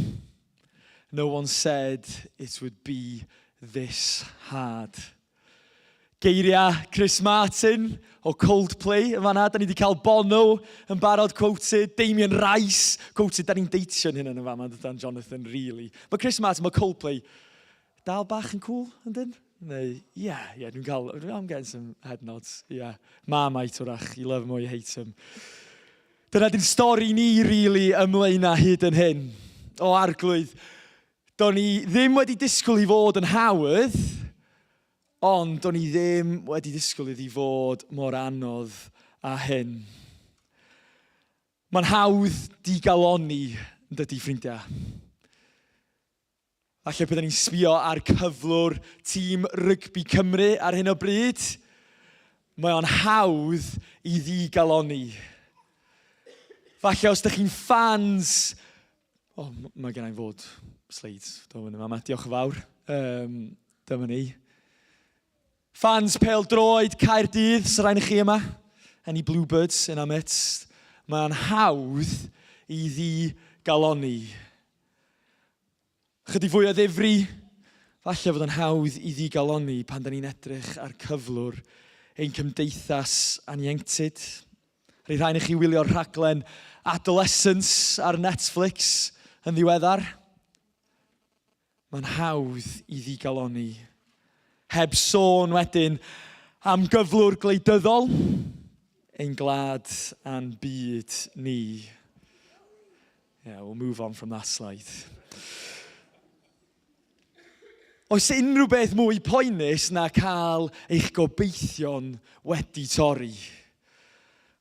No one said it would be this hard. Geiriau Chris Martin o Coldplay yn fanna. Da ni wedi cael Bono yn barod quoted, Damien Rice quoted. Da ni'n deitio'n hynny yn fama, dydan Jonathan, really. Mae Chris Martin, mae Coldplay dal bach yn cool, yndyn? Neu, yeah, yeah, dwi'n cael, I'm getting some head nods, yeah. Marmite wrach, you love him or you hate him. Dyna di'n stori ni, really, ymlaen â hyd yn hyn. O arglwydd, do'n i ddim wedi disgwyl i fod yn hawdd, Ond do'n i ddim wedi disgwyl iddi fod mor anodd â hyn. Mae'n hawdd digalonni, yn dydy, ffrindiau? Falle byddwn ni'n sbio ar cyflwr tîm rygbi Cymru ar hyn o bryd. Mae o'n hawdd i ddigalonni. Falle os ydych chi'n fans O, oh, mae gen i fod slides. Do, yn yma. Diolch yn fawr. Um, dyma ni. Fans pêl droed Caerdydd, sy'n rhaid i chi yma. Any Bluebirds in our midst. Mae'n hawdd i ddi galoni. Chydig fwy o ddifri, falle fod yn hawdd i ddi galoni pan da ni'n edrych ar cyflwr ein cymdeithas aniengtid. Rhaid rhaid i chi wylio'r rhaglen Adolescence ar Netflix yn ddiweddar. Mae'n hawdd i ddigalonni. Heb sôn wedyn am gyflwr gwleidyddol ein gwlad a'n byd ni. Yeah, we'll move on from that slide. Oes unrhyw beth mwy poenus na cael eich gobeithion wedi torri?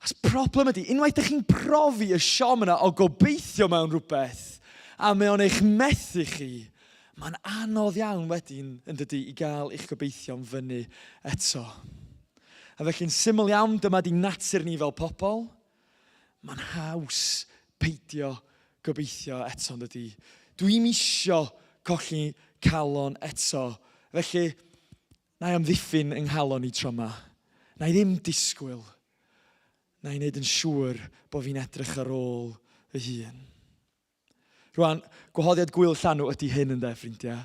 As problem ydy, unwaith ydych chi'n profi y siom yna o gobeithio mewn rhywbeth, a mae o'n eich methu chi, mae'n anodd iawn wedyn, yn dydy, i gael eich gobeithion fyny eto. A felly'n syml iawn, dyma di natur ni fel pobl. Mae'n haws peidio gobeithio eto, yn dydy? Dwi'm isio colli calon eto. Felly, na i amddiffyn yng nghalon i tro yma. Na i ddim disgwyl. Na i wneud yn siŵr bod fi'n edrych ar ôl fy hun. Rwan, gwahoddiad gwyl llanw ydy hyn ynde, ffrindiau.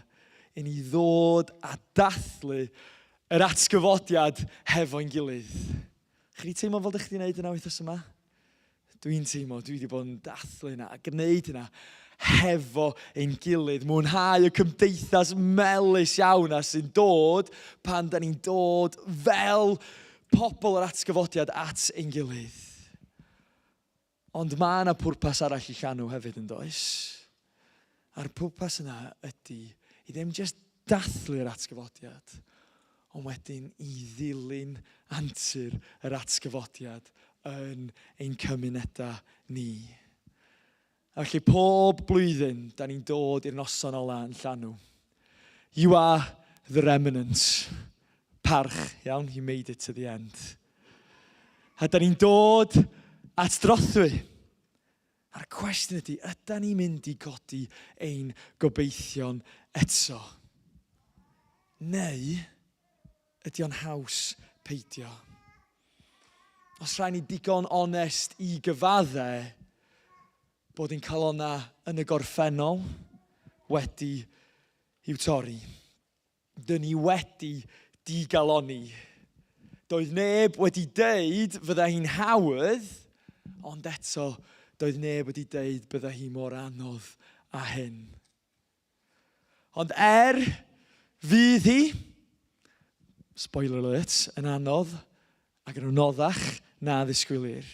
I ni ddod a dathlu yr atgyfodiad hefo'n gilydd. Chi wedi teimlo fel dych chi wedi gwneud yna wythnos yma? Dwi'n teimlo, dwi wedi bod yn dathlu hynna a gwneud hynna hefo ein gilydd. Mwynhau y cymdeithas melys iawn a sy'n dod pan da ni'n dod fel pobl yr atgyfodiad at ein gilydd. Ond mae yna pwrpas arall i llanw hefyd yn does? A'r pwrpas yna ydy i ddim jyst dathlu'r atgyfodiad, ond wedyn i ddilyn antur yr atgyfodiad yn ein cymunedau ni. A felly pob blwyddyn, da ni'n dod i'r noson ola yn llanw. You are the remnant. Parch, iawn, you made it to the end. A da ni'n dod at drothwy. A'r cwestiwn ydy, yda ni'n mynd i godi ein gobeithion eto? Neu ydy o'n haws peidio? Os rhaid ni digon onest i gyfadde bod ein calonnau yn y gorffennol wedi i'w torri. Dyn ni wedi digalonni. Doedd neb wedi deud fydda hi'n hawdd, ond eto doedd neb wedi deud bydda hi mor anodd â hyn. Ond er fydd hi, spoiler alert, yn anodd ac yn anoddach na ddisgwylir,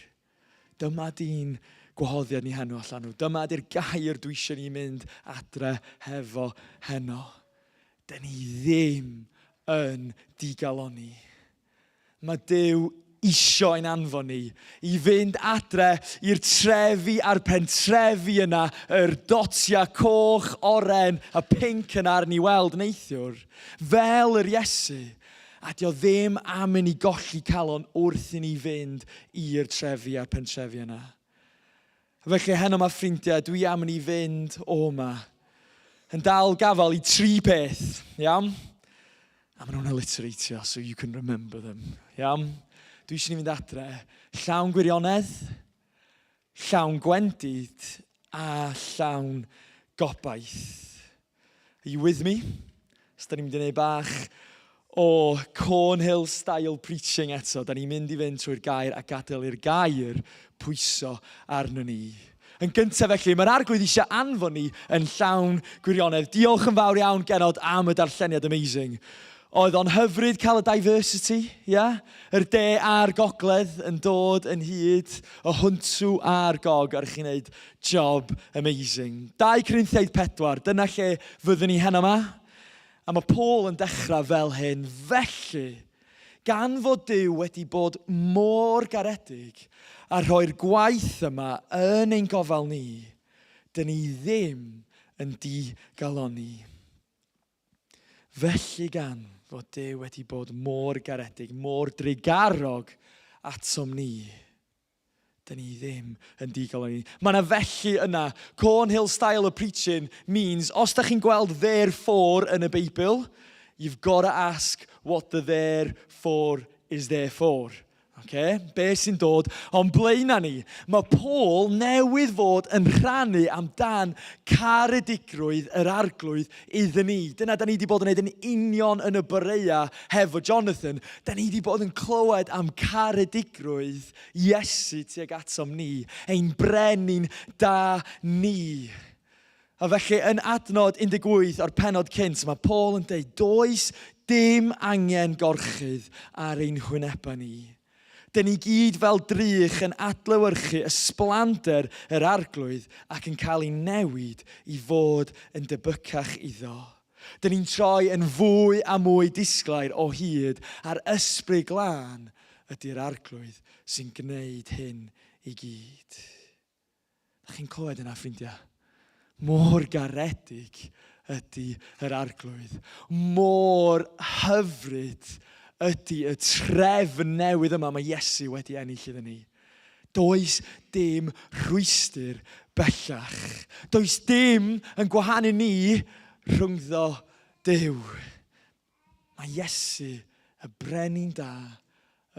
dyma di'n gwahoddiad ni heno allan nhw. Dyma di'r gair dwi eisiau ni mynd adre hefo heno. Dyn ni ddim yn digalonni. Mae Duw isio ein anfon ni i fynd adre i'r trefi a'r pentrefi yna, yr dotiau coch, oren a pinc yna ar ni weld neithiwr, fel yr Iesu. A dio ddim am i ni golli calon wrth i ni fynd i'r trefi a'r pentrefi yna. Felly heno 'ma ffrindiau, dwi am i ni fynd o 'ma yn dal gafael i tri peth, iawn? A maen nhw'n alliteratio, so you can remember them, iawn? Dwi eisiau ni fynd adre llawn gwirionedd, llawn gwendid a llawn gobaith. Are you with me? So, da ni'n mynd i wneud bach o Cornhill style preaching eto. Da ni'n mynd i fynd trwy'r gair a gadael i'r gair pwyso arno ni. Yn gyntaf felly, mae'r arglwydd eisiau anfon ni yn llawn gwirionedd. Diolch yn fawr iawn, Genod, am y darlleniad amazing. Oedd o'n hyfryd cael y diversity, ia? Yeah? Yr de a'r gogledd yn dod yn hyd, y hwntw a'r gog, a rych chi'n neud job amazing. 2 Corinthiaid 4, dyna lle fyddwn ni heno 'ma. A mae Paul yn dechrau fel hyn, felly, gan fod Duw wedi bod mor garedig a rhoi'r gwaith yma yn ein gofal ni, dyn ni ddim yn digalonni. Felly gan fod Duw wedi bod mor garedig, mor drugarog atom ni, dyn ni ddim yn digalonni. Mae yna felly yna. Cornhill style of preaching means, os da chi'n gweld therefore yn y Beibl, you've got to ask what the therefore is there for. Okay? Be sy'n dod o'n blaenau ni? Mae Paul newydd fod yn rhannu amdan caredigrwydd yr arglwydd iddyn ni. Dyna da ni wedi bod yn gwneud yn union yn y boreua hefo Jonathan. Da ni wedi bod yn clywed am caredigrwydd Iesu tuag atom ni, ein brenin da ni. A felly yn adnod 18 o'r pennod cynt, mae Paul yn dweud, does dim angen gorchudd ar ein hwynebau ni. Dyn ni gyd fel drych yn adlewyrchu ysblander yr Arglwydd ac yn cael ein newid i fod yn debycach iddo. Dyn ni'n troi yn fwy a mwy disglair o hyd a'r Ysbryd Glân ydy'r Arglwydd sy'n gwneud hyn i gyd. Da chi'n clywed yna, ffrindiau? Mor garedig ydy yr arglwydd. Mor hyfryd ydy y trefn newydd yma mae Iesu wedi ennill iddyn ni. Does dim rhwystr bellach. Does dim yn gwahanu ni rhyngddo Duw. Mae Iesu, y brenin da,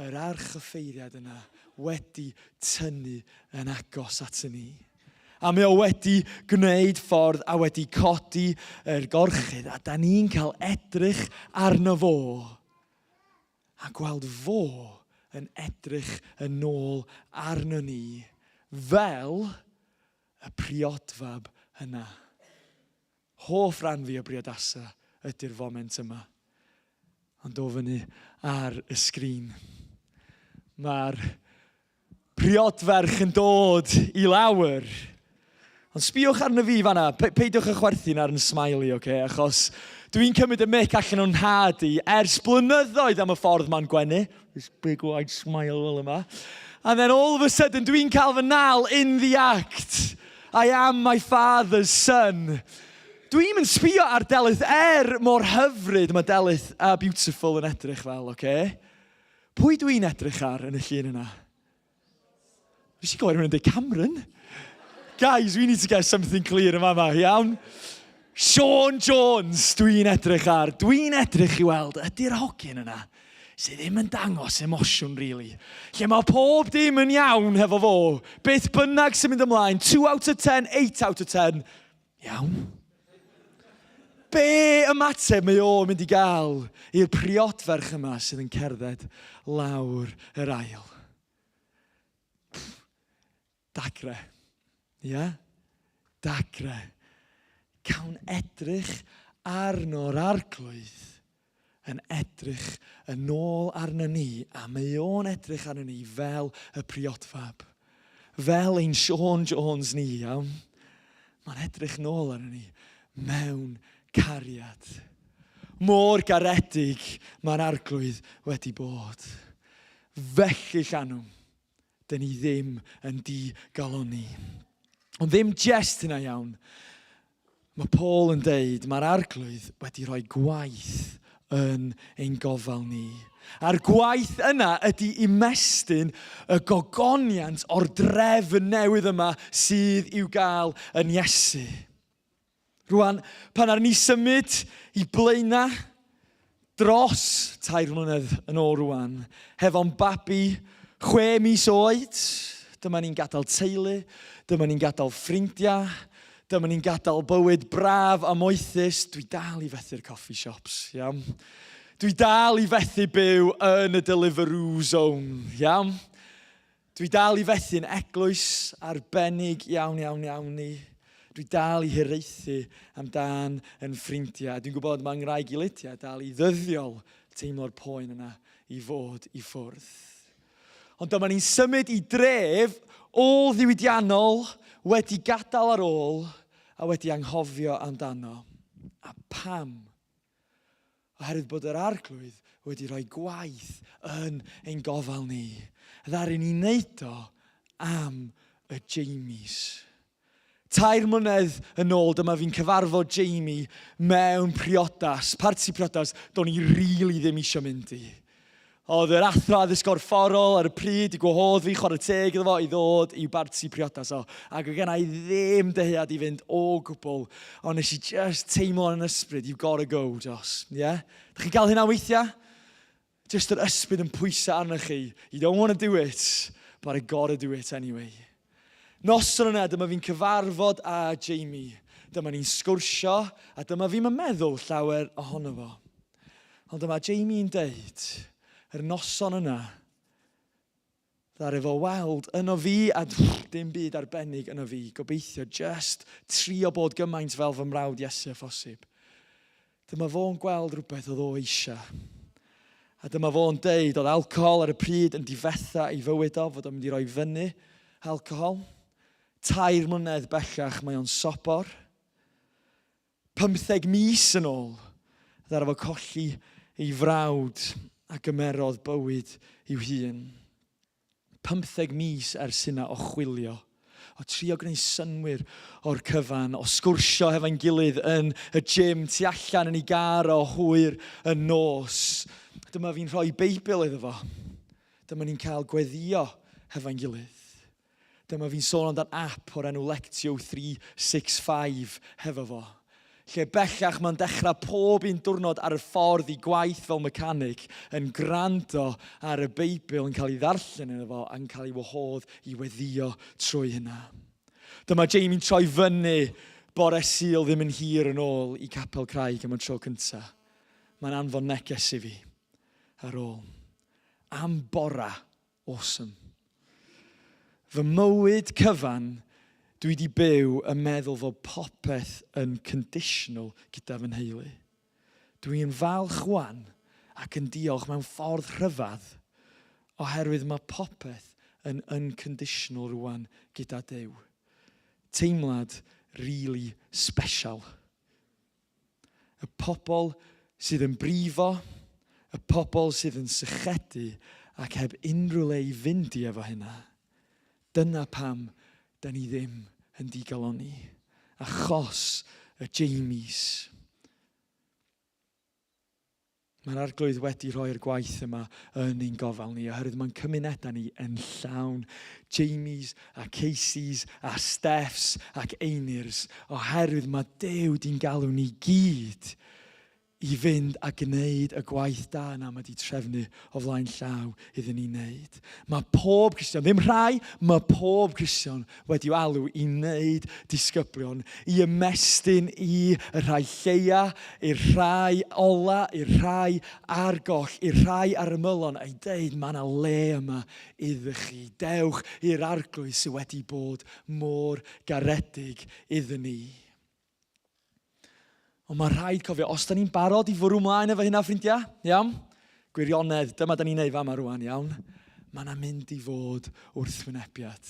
yr archoffeiriad yna, wedi tynnu yn agos at ni. A mae o wedi gwneud ffordd a wedi codi yr gorchudd, a da ni'n cael edrych arno fo a gweld fo yn edrych yn ôl arno ni fel y priodfab yna. Hoff ran fi o briodasa ydy'r foment yma. Ond o fyny ar y sgrin. Mae'r priodferch yn dod i lawr. Ond sbïwch arno fi fanna, Pe peidiwch â chwerthin ar yn smiley, oce? Okay? Achos dwi'n cymryd y mic allan o'n nhad i ers blynyddoedd am y ffordd mae'n gwenu. This big wide smile fel yma. And then all of a sudden dwi'n cael fy nal in the act. I am my father's son. Dwi'm yn sbio ar Delyth er mor hyfryd mae Delyth a beautiful yn edrych fel, oce? Okay? Pwy dwi'n edrych ar yn y llun yna? Nes i glywed rhywun yn dweud Cameron. Guys, we need to get something clear yma yma, iawn? Sean Jones dwi'n edrych ar. Dwi'n edrych i weld, ydy'r hogyn yna sydd ddim yn dangos emosiwn, really. Lle mae pob dim yn iawn hefo fo. Beth bynnag sy'n mynd ymlaen, 2 out of 10, 8 out of 10. Iawn. Be ymateb mae o'n mynd i gael i'r priodferch yma sydd yn cerdded lawr yr ail? Dagre. Ie? Yeah? Dagre. Cawn edrych arno'r arglwydd yn edrych yn ôl arno ni, a mae o'n edrych arno ni fel y priodfab. Fel ein Siôn Jones ni, iawn? Mae'n edrych nôl arno ni mewn cariad. Mor garedig mae'r Arglwydd wedi bod. Felly llanw, dyn ni ddim yn digalonni. Ond ddim jest hynna iawn. Mae Paul yn deud, mae'r Arglwydd wedi rhoi gwaith yn ein gofal ni. A'r gwaith yna ydy ymestyn y gogoniant o'r drefn newydd yma sydd i'w gael yn Iesu. Rwan, pan ar ni symud i Blaenau dros 3 mlynedd yn ôl rwan, hefo'n babi 6 mis oed, dyma ni'n gadael teulu, dyma ni'n gadael ffrindiau, dyma ni'n gadael bywyd braf a moethus. Dwi dal i fethu'r coffee shops, iawn? Dwi dal i fethu byw yn y Deliveroo zone, iawn? Dwi dal i fethu'n eglwys arbennig iawn, iawn, iawn ni. Dwi dal i hiraethu amdan yn ffrindiau. Dwi'n gwybod mae ngwraig i Lydia dal i ddyddiol teimlo'r poen yna i fod i ffwrdd. Ond dyma ni'n symud i dref ôl-ddiwydiannol wedi gadael ar ôl a wedi anghofio amdano. A pam? Oherwydd bod yr Arglwydd wedi rhoi gwaith yn ein gofal ni. Ddaru ni wneud o am y Jamies. 3 mlynedd yn ôl, dyma fi'n cyfarfod Jamie mewn priodas, parti priodas, do'n i rili ddim eisiau mynd i. Oedd yr athro addysg gorfforol ar y pryd i gwahodd fi, chwarae teg iddo fo, i ddod i'w barti priodas o. Ac oedd gen i ddim dyhead i fynd o gwbl, ond nes i just teimlo yn ysbryd, you've got to go, Jos. Yeah? Dych chi'n cael hynna weithiau? Just yr ysbryd yn pwysau arnoch chi. You don't want to do it, but I got to do it anyway. Noson yna, dyma fi'n cyfarfod â Jamie. Dyma ni'n sgwrsio, a dyma fi'n meddwl llawer ohono fo. Ond dyma Jamie'n deud, yr noson yna, ddaru fo weld yno fi, a dim byd arbennig yno fi, gobeithio just trio bod gymaint fel fy mrawd Iesu â phosib. Dyma fo'n gweld rhywbeth oedd o eisiau. A dyma fo'n deud oedd alcohol ar y pryd yn difetha ei fywyd o, fod o'n mynd i roi fyny alcohol. 3 mlynedd bellach mae o'n sobor. 15 mis yn ôl, ddaru fo colli ei frawd a gymerodd bywyd i'w hun. 15 mis ers hynna o chwilio, o trio gwneud synnwyr o'r cyfan, o sgwrsio hefo'n gilydd yn y gym, tu allan yn ei gar o hwyr y nos. Dyma fi'n rhoi Beibl iddo fo. Dyma ni'n cael gweddio hefo'n gilydd. Dyma fi'n sôn amdan app o'r enw Lectio 365 hefo fo. Lle bellach mae'n dechrau pob un diwrnod ar y ffordd i gwaith fel mecanic yn gwrando ar y Beibl yn cael ei ddarllen iddo fo ac yn cael ei wahodd i weddïo trwy hynna. Dyma Jamie'n troi fyny bore Sul ddim yn hir yn ôl i Capel Craig am y tro cyntaf. Mae'n anfon neges i fi ar ôl. Am bora Awesome. Fy mywyd cyfan, dwi wedi byw yn meddwl fod popeth yn conditional gyda fy nheulu. Dwi'n falch wan ac yn diolch mewn ffordd rhyfedd oherwydd mae popeth yn unconditional rwan gyda Duw. Teimlad really special. Y pobl sydd yn brifo, y pobl sydd yn sychedu ac heb unrhyw le i fynd i efo hynna. Dyna pam da ni ddim yn digalonni. Achos y Jamies. Mae'r Arglwydd wedi rhoi'r gwaith yma yn ein gofal ni, oherwydd mae'n cymunedau ni yn llawn Jamies a Caseys a Stephs ac Einirs, oherwydd mae Duw di'n galw ni gyd i fynd a gwneud y gwaith da yna mae di trefnu o flaen llaw iddyn ni wneud. Mae pob Cristion, ddim rhai, mae pob Cristion wedi'w alw i wneud disgyblion, i ymestyn i y rhai lleia, i'r rhai ola, i'r rhai ar goll, i'r rhai ar ymylon, a'i deud, mae yna le yma iddo chi. Dewch i'r Arglwydd sydd wedi bod mor garedig iddyn ni. Ond mae rhaid cofio, os da ni'n barod i fwrw mlaen efo hynna, ffrindiau, iawn? Gwirionedd, dyma da ni'n neud fama rwan, iawn? Mae yna mynd i fod wrthwynebiad.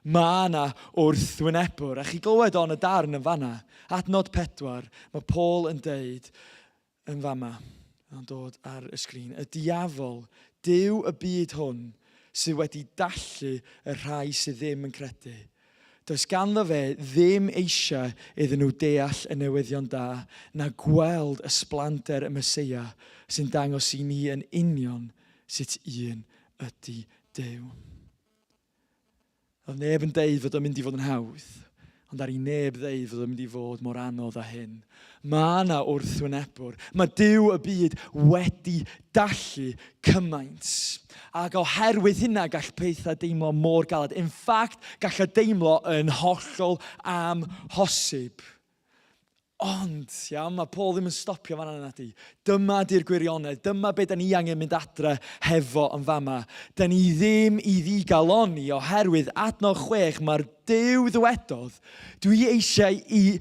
Mae yna wrthwynebwr. A chi glywed o'n y darn yn fanna, adnod 4, mae Paul yn deud, yn fama, yn dod ar y sgrin, y diafol, Duw y byd hwn, sydd wedi dallu y rhai sydd ddim yn credu. Does ganddo fe ddim eisiau iddyn nhw deall y newyddion da na gweld ysblander y Meseia sy'n dangos i ni yn union sut un ydy Duw. Oedd neb yn deud fod o'n mynd i fod yn hawdd, ond ar i neb ddeud fod o'n mynd i fod mor anodd â hyn. Mae yna wrthwynebwr. Mae Duw y byd wedi dallu cymaint. Ac oherwydd hynna gall pethau deimlo mor galed. In fact, gall o deimlo yn hollol amhosib. Ond, iawn, mae Paul ddim yn stopio fan'na nadi. Dyma di'r gwirionedd, dyma be da ni angen mynd adre hefo yn fama. Da ni ddim i ddigalonni oherwydd adnod 6 mae'r Duw ddywedodd, dwi eisiau i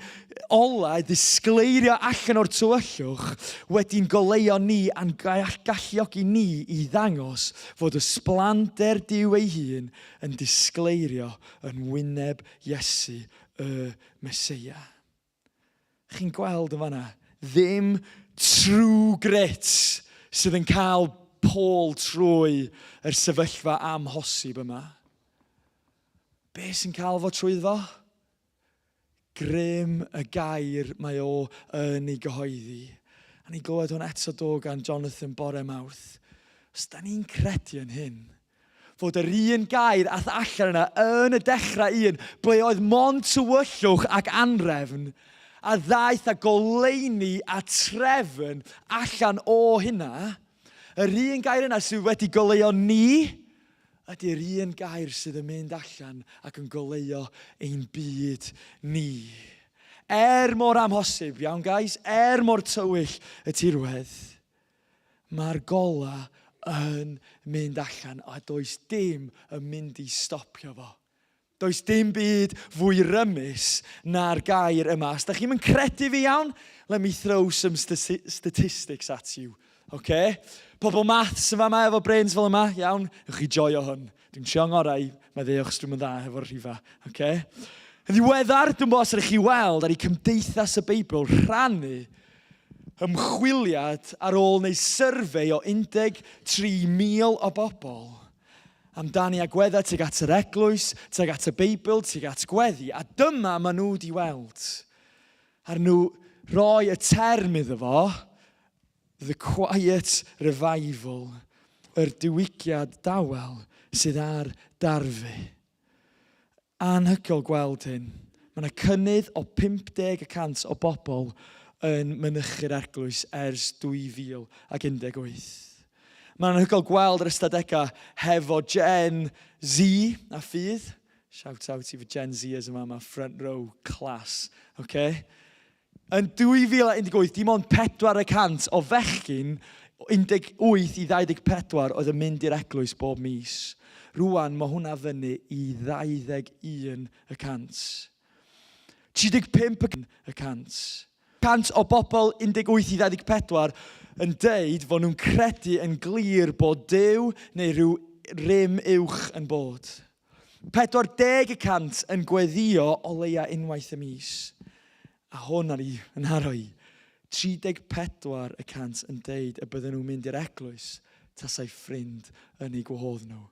olau ddisgleirio allan o'r tywyllwch wedi'n goleuo ni a'n galluogi ni i ddangos fod ysblander Duw ei hun yn disgleirio yn wyneb Iesu y Meseia. Chi'n gweld yn fanna, ddim true grit sydd yn cael Paul trwy yr sefyllfa amhosib yma. Be sy'n cael fo trwyddo? Grym y gair mae o yn ei gyhoeddi. A ni glywed hwn eto do gan Jonathan bore Mawrth. Os da ni'n credu yn hyn, fod yr un gair ath allan yna yn y dechrau un, ble oedd mond tywyllwch ac anrefn, a ddaeth â goleuni a trefn allan o hynna, yr un gair yna sydd wedi goleuo ni, ydy'r un gair sydd yn mynd allan ac yn goleuo ein byd ni. Er mor amhosib, iawn guys, er mor tywyll y tirwedd, Mae'r golau yn mynd allan a does dim yn mynd i stopio fo. Does dim byd fwy rymus na'r gair yma. Os da chi'm yn credu fi iawn, let me throw some statistics at you. Okay? Pobl maths yn fama efo brains fel yma, iawn? Ewch chi joio hwn. Dwi'n trio ngorau, mae dde achos dwi'm yn dda hefo'r rhifa. Okay? Yn ddiweddar, dwi'n bod os ydych chi weld ar ei Cymdeithas y Beibl rhannu ymchwiliad ar ôl wneud survey o 13,000 o bobl amdani agweddau tuag at yr eglwys, tuag at y Beibl, tuag at gweddi, a dyma maen nhw wedi weld. Ar nhw roi y term iddo fo, The Quiet Revival, yr diwygiad dawel sydd ar darfu. Anhygoel gweld hyn. Mae yna cynnydd o 50 y cant o bobl yn mynychu'r eglwys ers 2018. Mae'n anhygoel gweld yr ystadegau hefo Gen Z a ffydd. Shout out i fy Gen Zers yma, mae front row class. Okay? Yn 2018, dim ond 4 y cant o fechgyn 18 i 24 oedd yn mynd i'r eglwys bob mis. Rwan, mae hwnna fyny i 21 y cant. 35 y cant. Cant o bobl 18 i 24 yn deud fod nhw'n credu yn glir bod Duw neu rhyw rym uwch yn bod. 40 y cant yn gweddïo o leia unwaith y mis. A hwn ar i, yn nharo i. 34 y cant yn deud y bydden nhw'n mynd i'r eglwys tasai ffrind yn eu gwahodd nhw.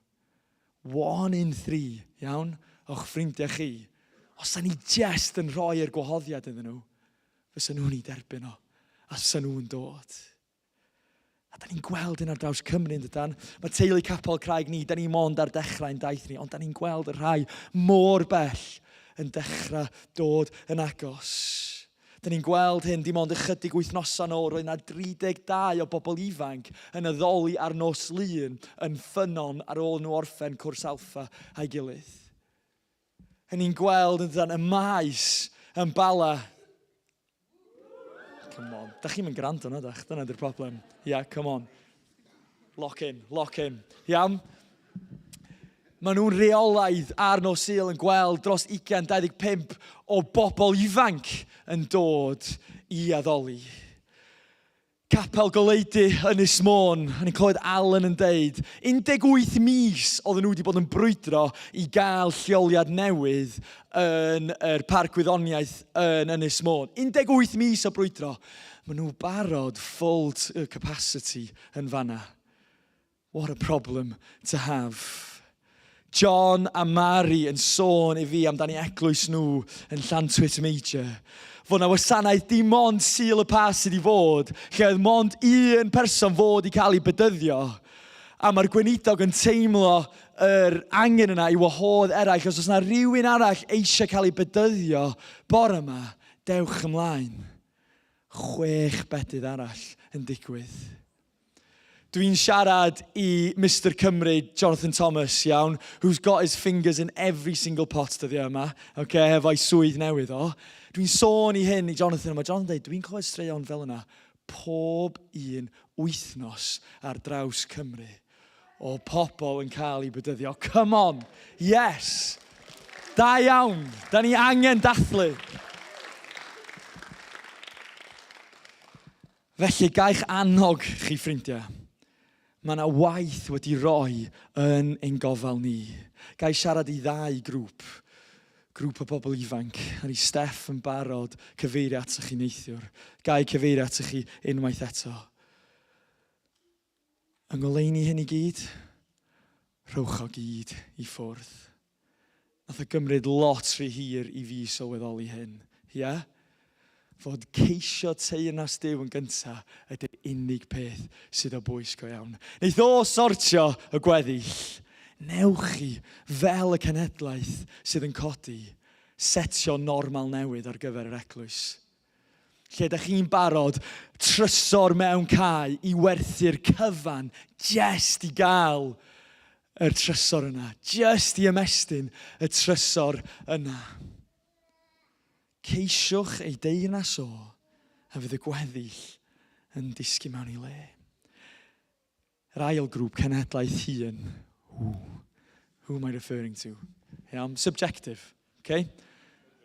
One in three, iawn, o'ch ffrindiau chi. Os da ni jest yn rhoi'r gwahoddiad iddyn nhw, fysa nhw'n ei derbyn o, a fysa nhw'n dod. A da ni'n gweld hyn ar draws Cymru, yn dydan? Mae teulu Capel Craig ni, da ni mond ar dechrau'n daith ni, ond da ni'n gweld y rhai mor bell yn dechrau dod yn agos. Da ni'n gweld hyn dim ond ychydig wythnosau nôl, roedd yna 32 o bobl ifanc yn addoli ar nos Lun yn Ffynnon ar ôl nhw orffen cwrs Alpha a'i gilydd. A ni'n gweld yn dydan y maes yn Bala. Come on. Da chi'n mynd gwrando na, dach? Dyna di'r problem. Yeah, come on. Lock in, lock in. Iawn? Maen nhw'n rheolaidd ar nos Sul yn gweld dros 20-25 o bobl ifanc yn dod i addoli. Capel Goleudy, Ynys Môn, o'n i'n clywed Alan yn deud, 18 mis oedden nhw wedi bod yn brwydro i gael lleoliad newydd yn yr Parc Gwyddoniaeth yn Ynys Môn. 18 mis o brwydro. Maen nhw barod full capacity yn fanna. What a problem to have. John a Mary yn sôn i fi amdani eglwys nhw yn Llantwit Major. Fod na wasanaeth dim ond Sul y Pasg sydd i fod, lle oedd mond un person fod i cael ei bedyddio. A mae'r gweinidog yn teimlo yr angen yna i wahodd eraill. Os oes yna rhywun arall eisiau cael ei bedyddio bore yma, dewch ymlaen. Chwech bedydd arall yn digwydd. Dwi'n siarad i Mister Cymru, Jonathan Thomas, iawn, who's got his fingers in every single pot dyddiau yma, okay, hefo'i swydd newydd o. Dwi'n sôn i hyn i Jonathan, a mae Jonathan dweud, dwi'n clywed straeon fel yna pob un wythnos ar draws Cymru o pobl yn cael eu bedyddio. Come on! Yes! Da iawn! Da ni angen dathlu! Felly, gai'ch annog chi, ffrindiau. Mae yna waith wedi roi yn ein gofal ni. Gai siarad i ddau grŵp. Grŵp o bobl ifanc. Ar i Steff yn barod cyfeirio atoch chi neithiwr. Gai cyfeirio atoch chi unwaith eto. Yng ngoleuni hyn i gyd, rhowch o gyd i ffwrdd. Nath o gymryd lot rhy hir i fi sylweddoli hyn. Ie? Yeah? Fod ceisio teyrnas Duw yn gynta ydy'r unig peth sydd o bwys go iawn. Neith o sortio y gweddill. Newch chi, fel y cenhedlaeth sydd yn codi, setio normal newydd ar gyfer yr eglwys. Lle ydych chi'n barod trysor mewn cae i werthu'r cyfan jest i gael yr trysor yna, jest i ymestyn y trysor yna. Ceisiwch ei deyrnas o, a fydd y gweddill yn disgyn mewn i le. Yr ail grŵp, cenhedlaeth hŷn. Who? Who am I referring to? Iawn, subjective. Okay?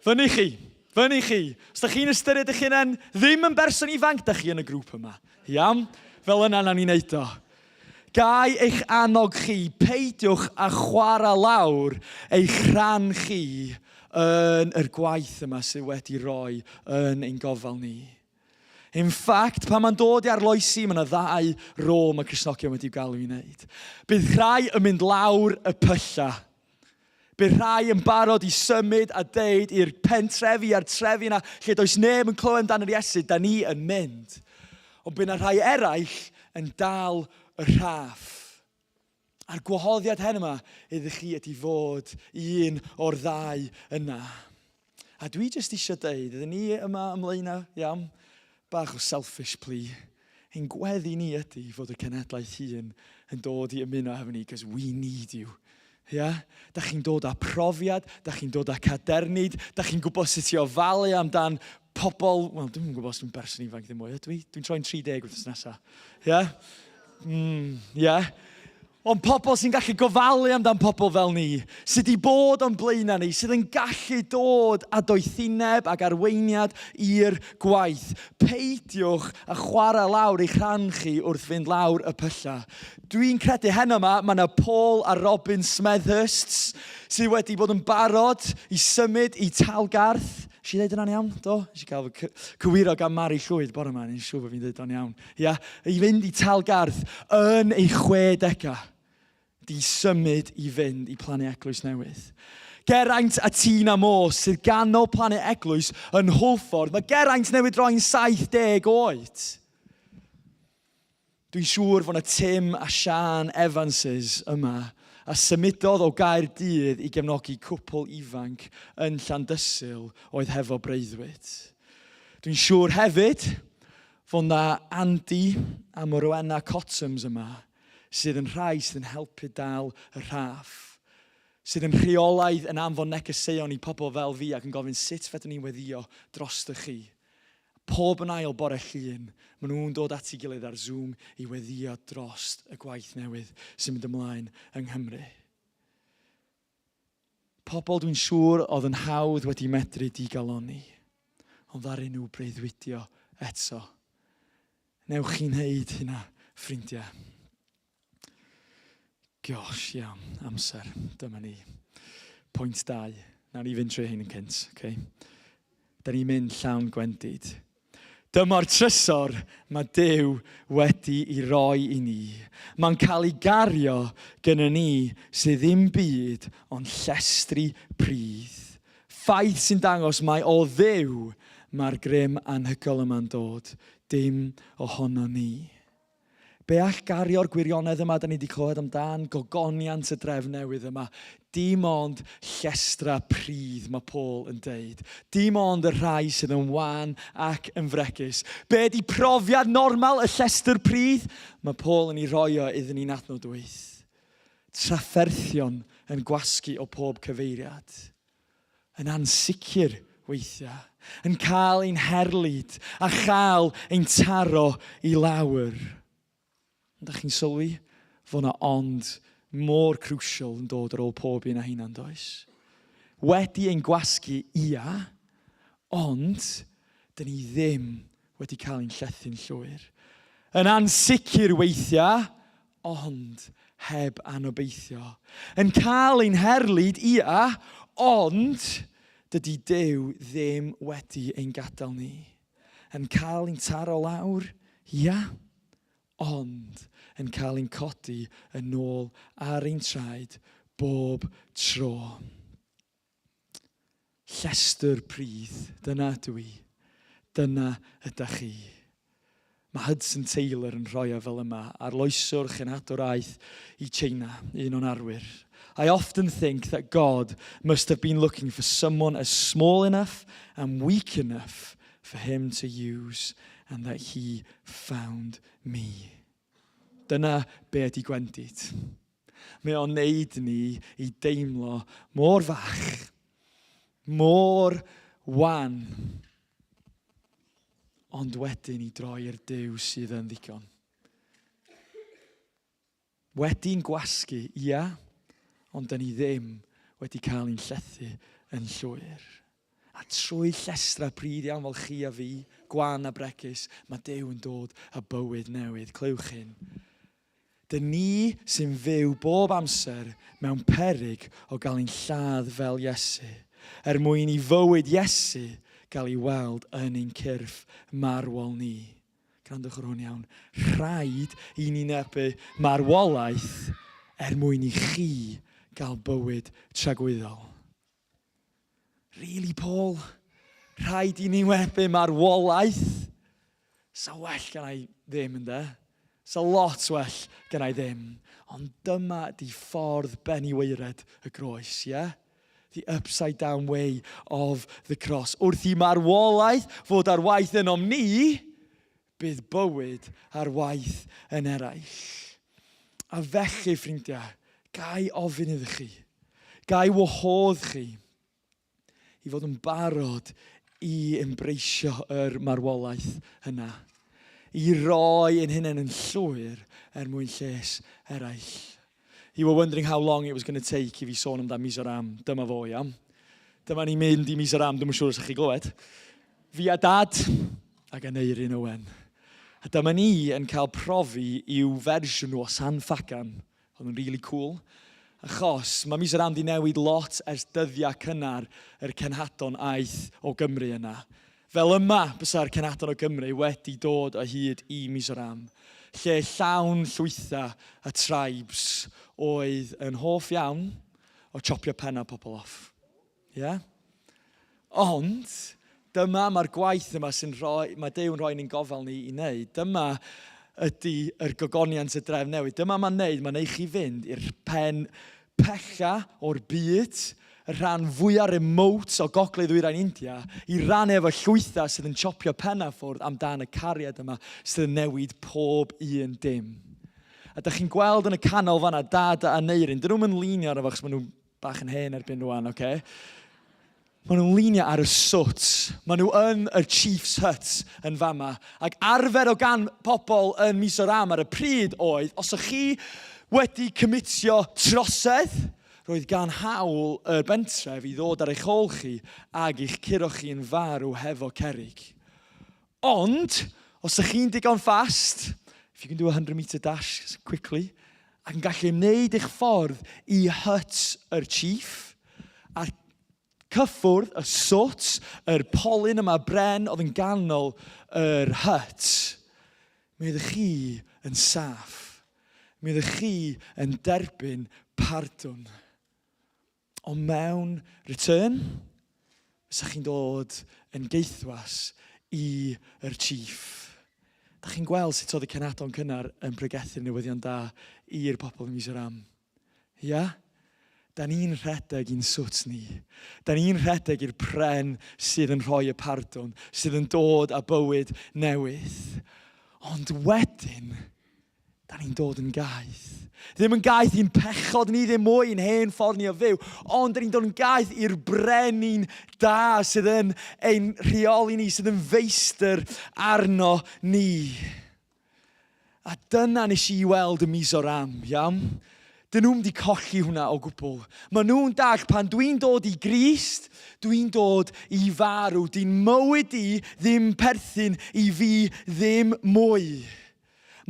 Fyny chi! Fyny chi! Os da chi'n ystyried eich hunain ddim yn berson ifanc, da chi yn y grŵp yma. Iawn? Fel yna nawn ni wneud o. Gai eich annog chi, peidiwch â chwarae lawr eich rhan chi yn yr gwaith yma sydd wedi rhoi yn ein gofal ni. In fact, pan mae'n dod i arloesi, mae yna ddau rôl mae Cristnogion wedi'w galw i wneud. Bydd rhai yn mynd lawr y pyllau. Bydd rhai yn barod i symud a deud i'r pentrefi a'r trefi yna lle does neb yn clywed amdan yr Iesu, da ni yn mynd. Ond bydd yna rhai eraill yn dal y rhaff. A'r gwahoddiad hen yma iddo chi ydy fod un o'r ddau yna. A dwi jyst eisiau deud, iddyn ni yma ymlaen iawn, bach o selfish plea. Ein gweddi ni ydy fod y cenhedlaeth hŷn yn dod i ymuno efo ni, because we need you. Yeah? Da chi'n dod â profiad, da chi'n dod â cadernid, da chi'n gwybod sut i ofalu amdan pobl, wel, dwi'n gwybod os dwi'n berson ifanc ddim mwy, ydw i? Dwi'n troi'n 30 wythnos nesaf. Yeah? Yeah? Ond pobl sy'n gallu gofalu amdan pobl fel ni, sydd wedi bod o'n blaenau ni, sydd yn gallu dod â doethineb ac arweiniad i'r gwaith. Peidiwch â chwarae lawr eich rhan chi wrth fynd lawr y pyllau. Dwi'n credu heno yma, mae yna Paul a Robin Smethursts sydd wedi bod yn barod i symud i Talgarth. Nes i ddeud yna'n iawn? Do? Nes i gael fy cywiro gan Mari Llwyd bore yma, ni'n siŵr bod fi'n dweud o'n iawn. Ia, i fynd i Talgarth yn ei chwedegau, di symud i fynd i plannu eglwys newydd. Geraint a Tina Morse sydd ganol plannu eglwys yn Hwlffordd. Mae Geraint newydd droi'n 70 oed. Dwi'n siŵr fod 'na Tim a Siân Evanses yma a symudodd o Gaerdydd i gefnogi cwpl ifanc yn Llandysul oedd hefo breuddwyd. Dwi'n siŵr hefyd fod 'na Andy a Morwenna Cottoms yma sydd yn rhai sydd yn helpu dal y rhaff, sydd yn rheolaidd yn anfon negeseuon i pobl fel fi ac yn gofyn sut fedrwn ni weddïo drostoch chi. Pob yn ail bore Llun, maen nhw'n dod at ei gilydd ar Zoom i weddïo drost y gwaith newydd sy'n mynd ymlaen yng Nghymru. Pobl dwi'n siŵr oedd yn hawdd wedi medru digalonni, ond ddaru nhw breuddwydio eto. Newch chi wneud hynna, ffrindiau. Gosh, iawn, amser. Dyma ni. Pwynt 2. Nawn ni fynd trwy hyn yn cynt, okay? Da ni'n mynd llawn gwendid. Dyma'r trysor mae Duw wedi i roi i ni. Mae'n cael ei gario gyda ni sydd ddim byd ond llestri pridd. Ffaith sy'n dangos mai o Dduw mae'r grym anhygoel yma'n dod, dim ohono ni. Be all gario'r gwirionedd yma da ni wedi clywed amdan, gogoniant y dref newydd yma? Dim ond llestra pridd, mae Paul yn deud. Dim ond y rhai sydd yn wan ac yn fregus. Be di profiad normal y llestr pridd? Mae Paul yn ei roi o iddyn ni'n adnod 8. Trafferthion yn gwasgu o pob cyfeiriad. Yn ansicr weithiau, yn cael ein herlid a chael ein taro i lawr. Ydych chi'n sylwi fod yna ond mor crucial yn dod ar ôl pob un a hynna'n does? Wedi ein gwasgu, ia, ond dyn ni ddim wedi cael ein llethu'n llwyr. Yn ansicr weithiau, ond heb anobeithio. Yn cael ein herlid, ia, ond dydy Duw ddim wedi ein gadael ni. Yn cael ein taro lawr, ia, ond yn cael ein codi yn ôl ar ein traed bob tro. Llestr pridd, dyna ydw i. Dyna ydych chi. Mae Hudson Taylor yn rhoi o fel yma, arloeswr chenhadwr aeth i China, un o'n arwyr. I often think that God must have been looking for someone as small enough and weak enough for him to use and that he found me. Dyna be ydy gwendid. Mae o'n neud ni i deimlo mor fach, mor wan, ond wedyn i droi i'r Duw sydd yn ddigon. Wedi'n gwasgu, ia, ond dyn ni ddim wedi cael ein llethu yn llwyr. A trwy llestra pridd iawn fel chi a fi, gwan a bregus, mae Duw yn dod â bywyd newydd. Clywch hyn. Dyn ni sy'n fyw bob amser mewn peryg o gael ein lladd fel Iesu, er mwyn i fywyd Iesu gael ei weld yn ein cyrff marwol ni. Gwrandwch ar hwn iawn. Rhaid i ni wynebu marwolaeth er mwyn i chi gael bywyd tragwyddol. Really, Paul? Rhaid i ni wynebu marwolaeth? Sa well gen i ddim, ynde? Sa lot well gen i ddim. Ond dyma di ffordd beniwaered y groes, ie? Yeah? The upside down way of the cross. Wrth i marwolaeth fod ar waith ynom ni, bydd bywyd ar waith yn eraill. A felly, ffrindiau, ga i ofyn iddo chi, ga i wahodd chi i fod yn barod i embreisio yr marwolaeth yna, i roi ein hunain yn llwyr er mwyn lles eraill. You were wondering how long it was going to take i fi sôn amdan Mizoram. Dyma fo, iawn. Dyma ni'n mynd i Mizoram, dwi'm yn siŵr os ydych chi glywed. Fi a Dad ac Aneurin Owen. A dyma ni yn cael profi i'w fersiwn nhw o San Ffagan. Oedd yn really cool. Achos mae Mizoram di newid lot ers dyddiau cynnar yr cenhadon aeth o Gymru yna. Fel yma bysa'r cenhadon o Gymru wedi dod o hyd i Mizoram, lle llawn llwytha a tribes oedd yn hoff iawn o chopio penna pobl off. Ie? Yeah? Ond, dyma mae'r gwaith yma sy'n rhoi, mae Duw yn rhoi ni'n gofal ni i wneud. Dyma ydy yr gogoniant y dref newydd. Dyma mae'n neud, mae'n neud chi fynd i'r pen pella o'r byd, y rhan fwya remote o gogledd ddwyrain India, i rannu efo llwythau sydd yn chopio penna ffwrdd amdan y cariad yma sydd yn newid pob un dim. A da chi'n gweld yn y canol fanna Dad a Aneurin, dyn nhw'm yn leanio arno fo achos maen nhw bach yn hen erbyn rwan, oce? Okay? Maen nhw'n leanio ar y swt. Maen nhw yn y chief's hut yn fama. Ac arfer o gan pobl yn Mizoram ar y pryd oedd, os o'ch chi wedi cymitio trosedd, roedd gan hawl y bentref i ddod ar eich ôl chi ag i'ch curo chi yn farw hefo cerrig. Ond, os ych chi'n digon fast, if you can do a 100 metre dash quickly, ac yn gallu wneud eich ffordd i hut yr chief, a cyffwrdd y swt, yr polyn yma bren oedd yn ganol yr hut, mi oeddech chi yn saff. Mi oeddech chi yn derbyn pardwn. Ond mewn return, fysa chi'n dod yn geithwas i yr chief. Da chi'n gweld sut oedd y cenadon cynnar yn pregethu'r newyddion da i'r pobl yn Mizoram? Ia? Da ni'n rhedeg i'n swt ni. Da ni'n rhedeg i'r pren sydd yn rhoi y pardwn, sydd yn dod â bywyd newydd. Ond wedyn, Da ni'n dod yn gaeth. Ddim yn gaeth i'n pechod ni, ddim mwy i'n hen ffordd ni o fyw, ond da ni'n dod yn gaeth i'r brenin da sydd yn ein rheoli ni, sydd yn feistr arno ni. A dyna nes i weld y Mizoram, iawn? Dyn nhw'm di colli hwnna o gwbl. Maen nhw'n dallt pan dwi'n dod i Grist, dwi'n dod i farw. Di'n mywyd i ddim perthyn i fi ddim mwy.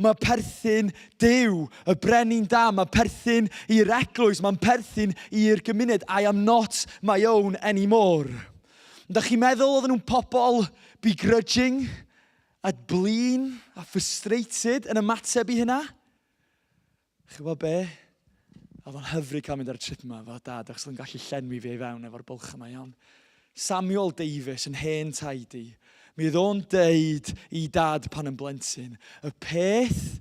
Mae perthyn Duw, y brenin da, mae perthyn i'r eglwys, mae'n perthyn i'r gymuned. I am not my own anymore. Ydych chi'n meddwl oedden nhw'n pobl begrudging a blin a frustrated yn ymateb i hynna? Chi'n gwybod be? Oedd o'n hyfryd cael mynd ar y trip yma efo dad, achos oedd o'n gallu llenwi fi ei fewn efo'r bwlch yma, iawn. Samuel Davies yn hen taid i, mi oedd o'n deud i dad pan yn blentyn, y peth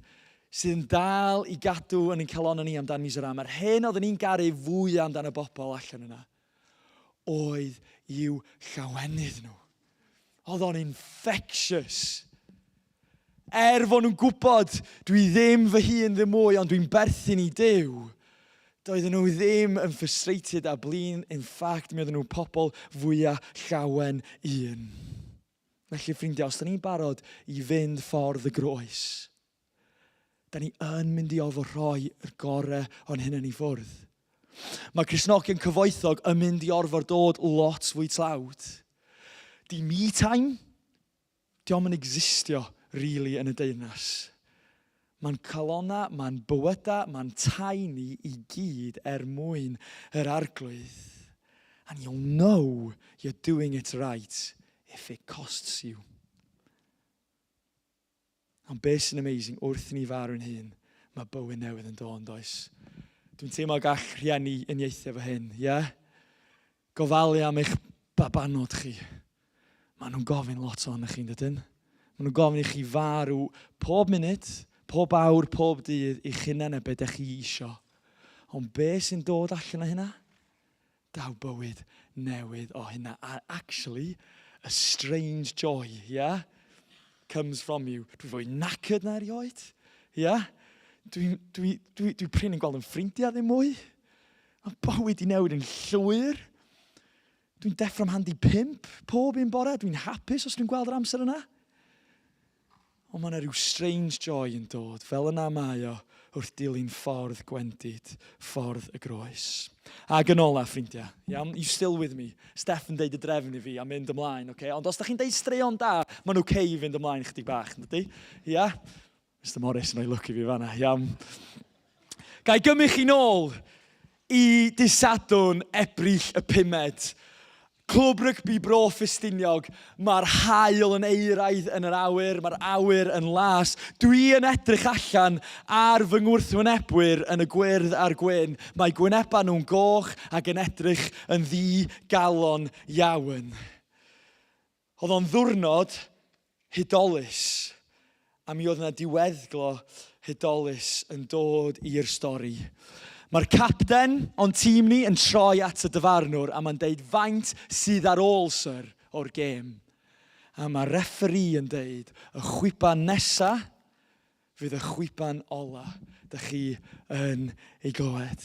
sydd yn dal i gadw yn ein calonnau ni amdan Mizoram, yr hyn oedden ni'n garu fwyaf amdan y bobl allan yna, oedd i'w llawenydd nhw. Oedd o'n infectious. Er fod nhw'n gwybod dwi ddim fy hun ddim mwy, ond dwi'n berthyn i Duw, doedden nhw ddim yn frustrated a blin. In fact, mi oedden nhw'n pobl fwyaf llawen un. Felly, ffrindiau, os da ni'n barod i fynd ffordd y groes, Da ni yn mynd i orfod rhoi yr gore o'n hunain i ffwrdd. Mae Cristnogion cyfoethog yn mynd i orfod dod lot fwy tlawd. Di me time, dio'm yn existio really yn y deyrnas. Mae'n calona, mae'n bywyda, mae'n tai ni i gyd er mwyn yr arglwydd. And you'll know you're doing it right if it costs you. Ond beth sy'n amazing, wrth i ni farw'n hun, mae bywyd newydd yn dod, does? Dwi'n teimlo gall rhieni uniaethu efo hyn, ie? Yeah? Gofalu am eich babanod chi. Maen nhw'n gofyn lot ohonych chi, dydyn? Maen nhw'n gofyn i chi farw pob munud, pob awr, pob dydd i'ch hunain a beth ydych chi isio. Ond beth sy'n dod allan o hynna? Daw bywyd newydd o hynna. A actually, a strange joy, yeah? Comes from you. Dwi fwy knackered na erioed, yeah? Dwi, dwi, dwi, dwi prin yn gweld yn ffrindiau ddim mwy. Mae bywyd i newid yn llwyr. Dwi'n deffro am handi pimp pob un bore. Dwi'n hapus os dwi'n gweld yr amser yna. Ond mae yna rhyw strange joy yn dod, fel yna mae o wrth dilyn ffordd gwendid, ffordd y groes. Ac yn ola, ffrindiau, iawn, you still with me? Steph yn deud y drefn i fi a mynd ymlaen, okay? Ond os da chi'n deud straeon da, mae'n okay i fynd ymlaen chydig bach, yn dydy? Ia? Mr Morris yn rhoi look i fi fanna, iawn. Ga i gymryd chi nôl i Dydd Sadwrn, Ebrill y pumed. Clwb Rygbi Bro Ffestiniog, mae'r haul yn euraidd yn yr awyr, mae'r awyr yn las. Dwi yn edrych allan ar fy ngwrthwynebwyr yn y gwyrdd a'r gwyn. Mae gwynebau nhw'n goch ac yn edrych yn ddi-galon iawn. Oedd o'n ddiwrnod hudolus, a mi oedd yna diweddglo hudolus yn dod i'r stori. Mae'r capten o'n tîm ni yn troi at y dyfarnwr a mae'n deud faint sydd ar ôl, sir, o'r gêm. A mae'r referee yn deud y chwiban nesa fydd y chwiban ola dych chi yn ei glywed.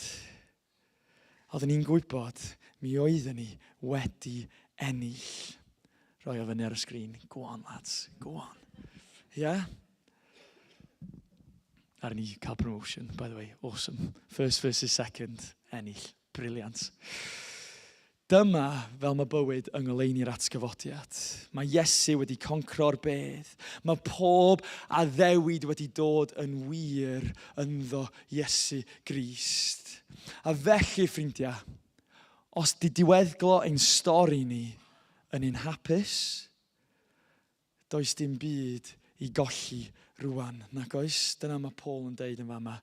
Oedden ni'n gwybod, mi oedden ni wedi ennill. Rhoi o fyny ar y sgrin. Go on, lads. Go on. Yeah? Ar ni cael promotion, by the way. Awesome. First versus second. Ennill. Brilliant. Dyma fel mae bywyd yng ngoleuni'r atgyfodiad. Mae Iesu wedi concro'r bedd. Mae pob addewid wedi dod yn wir ynddo Iesu Grist. A felly, ffrindiau, Os di diweddglo ein stori ni yn un hapus, does dim byd i golli rwan, nac oes? Dyna mae Paul yn deud yn fama.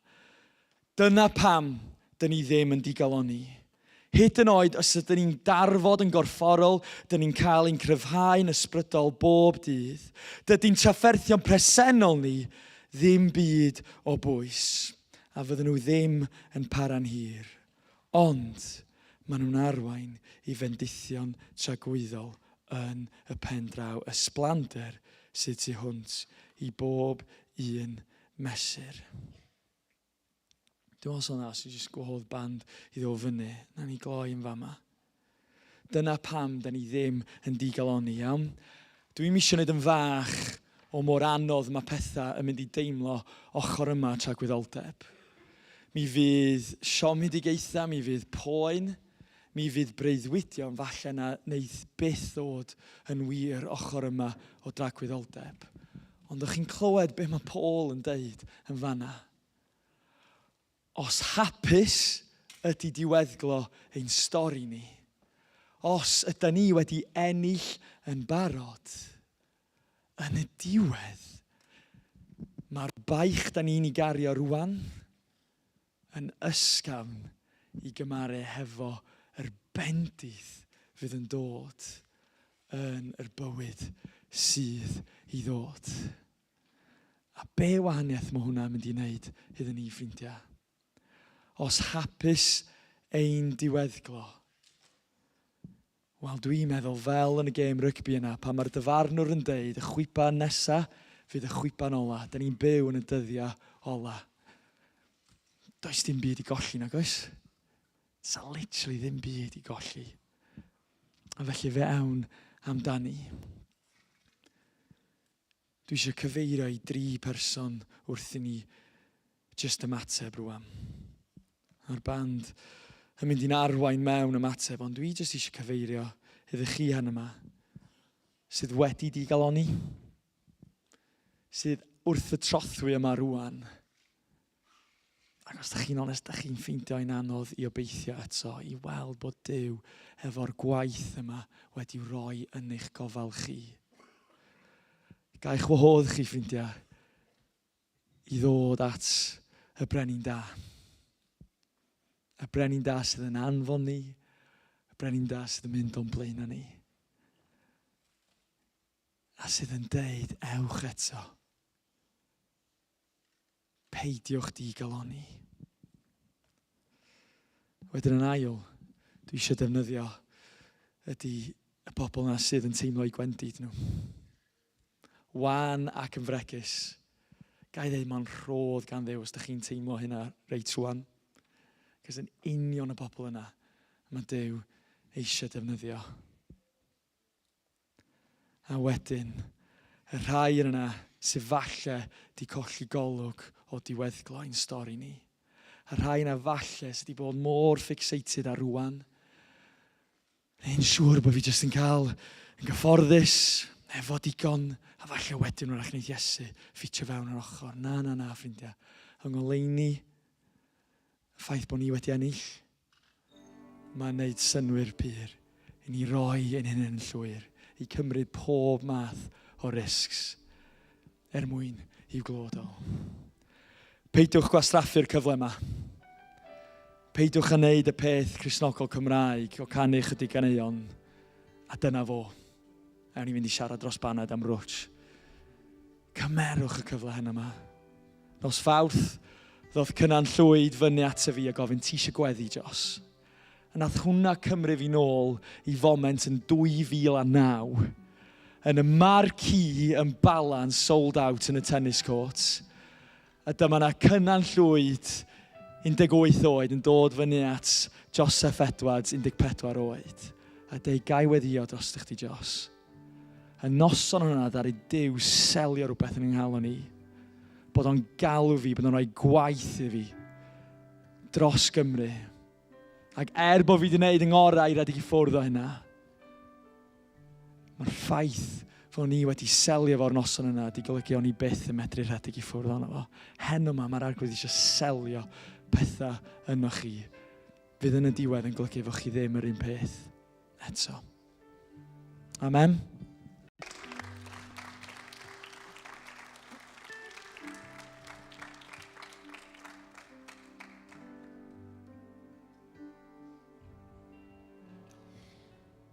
Dyna pam dyn ni ddim yn digalonni. Hyd yn oed os ydyn ni'n darfod yn gorfforol, dyn ni'n cael ein cryfhau'n ysbrydol bob dydd. Dydy'n trafferthion presennol ni ddim byd o bwys, a fydden nhw ddim yn para'n hir. Ond, maen nhw'n arwain i fendithion tragwyddol yn y pen draw, ysblander sydd tu hwnt i bob un mesur. Dwi'n meddwl sy'n os i jyst gwahodd band i ddod fyny, na ni gloi yn fama. Dyna pam da ni ddim yn digalonni, iawn? Dwi'm eisiau gwneud yn fach o mor anodd mae pethau yn mynd i deimlo ochr yma tragwyddoldeb. Mi fydd siomedigaethau, mi fydd poen, mi fydd breuddwydion falle na wneith byth ddod yn wir ochr yma o dragwyddoldeb. Ond o'ch chi'n clywed be mae Paul yn deud yn fanna? Os hapus ydy diweddglo ein stori ni, os yda ni wedi ennill yn barod, yn y diwedd, mae'r baich da ni'n ei gario rwan yn ysgafn i gymaru hefo yr bendith fydd yn dod yn yr bywyd sydd i ddod. A be wahaniaeth mae hwnna'n mynd i wneud iddyn ni, ffrindiau? Os hapus ein diweddglo, wel dwi'n meddwl fel yn y gêm rygbi yna, pan mae'r dyfarnwr yn deud y chwiban nesa fydd y chwiban ola, da ni'n byw yn y dyddiau ola. Does dim byd i golli, nag oes? Sa literally ddim byd i golli. A felly fe awn amdani. Dwi eisiau cyfeirio i dri person wrth i ni jyst ymateb rwan. Mae'r band yn mynd i'n arwain mewn ymateb, ond dwi jyst eisiau cyfeirio iddo chi han yma sydd wedi digalonni, sydd wrth y trothwy yma rwan, Ac os da chi'n onest, da chi'n ffeindio hi'n anodd i obeithio eto, i weld bod Duw efo'r gwaith yma wedi roi yn eich gofal chi. Ga i'ch wahodd chi, ffrindiau, i ddod at y Brenin Da. Y Brenin Da sydd yn anfon ni, y Brenin Da sydd yn mynd o'n blaenau ni. A sydd yn deud, ewch eto. Peidiwch digalonni. Wedyn yn ail, dwi eisiau defnyddio ydy y bobl yna sydd yn teimlo eu gwendid nhw. Wan ac yn fregus. Ga i ddeud mae'n rhodd gan Dduw os ydych chi'n teimlo hynna reit rwan. Cos yn union y bobl yna mae Duw eisiau defnyddio. A wedyn, y rhai yna sydd falle 'di colli golwg o diweddglo ein stori ni. Y rhai yna falle sydd 'di bod mor fixated ar rwan. Neu'n siŵr bod fi jyst yn cael yn gyfforddus, efo digon, a falle wedyn wrach wneud Iesu ffitio fewn yr ochr. Na, na, na, ffrindiau. Yng ngoleuni y ffaith bod ni wedi ennill, Mae'n neud synnwyr pur i ni roi ein hunain yn llwyr, i cymryd pob math o risks er mwyn i'w glod o. Peidiwch gwastraffu'r cyfle yma. Peidiwch â wneud y peth Cristnogol Cymraeg o canu chydig ganeuon, a dyna fo. Ewn ni fynd i siarad dros baned am rwtsh. Cymerwch y cyfle heno 'ma. Nos Fawrth, ddoth Cynan Llwyd fyny ato fi a gofyn, ti eisiau gweddi, Jos? A nath hwnna cymru fi nôl i foment yn 2009, yn y marquee yn Balan, sold out yn y tennis courts. A dyma na Cynan Llwyd, 18 oed, yn dod fyny at Joseph Edwards, 14 oed, a deud, gai weddio drostoch chdi, Jos? Y noson hwnna, ddaru Duw selio rhywbeth yn 'y nghalon i. Bod o'n galw fi, bod o'n rhoi gwaith i fi dros Gymru. Ac er bod fi wedi gwneud yng ngorau i redeg i ffwrdd o hynna, Mae'r ffaith fod ni wedi selio fo'r noson yna wedi golygu o'n i byth yn medru rhedeg i ffwrdd ohono fo. Heno yma, mae'r arglwydd eisiau selio pethau yno chi. fydd yn y diwedd yn golygu fod chi ddim yr un peth eto. Amen.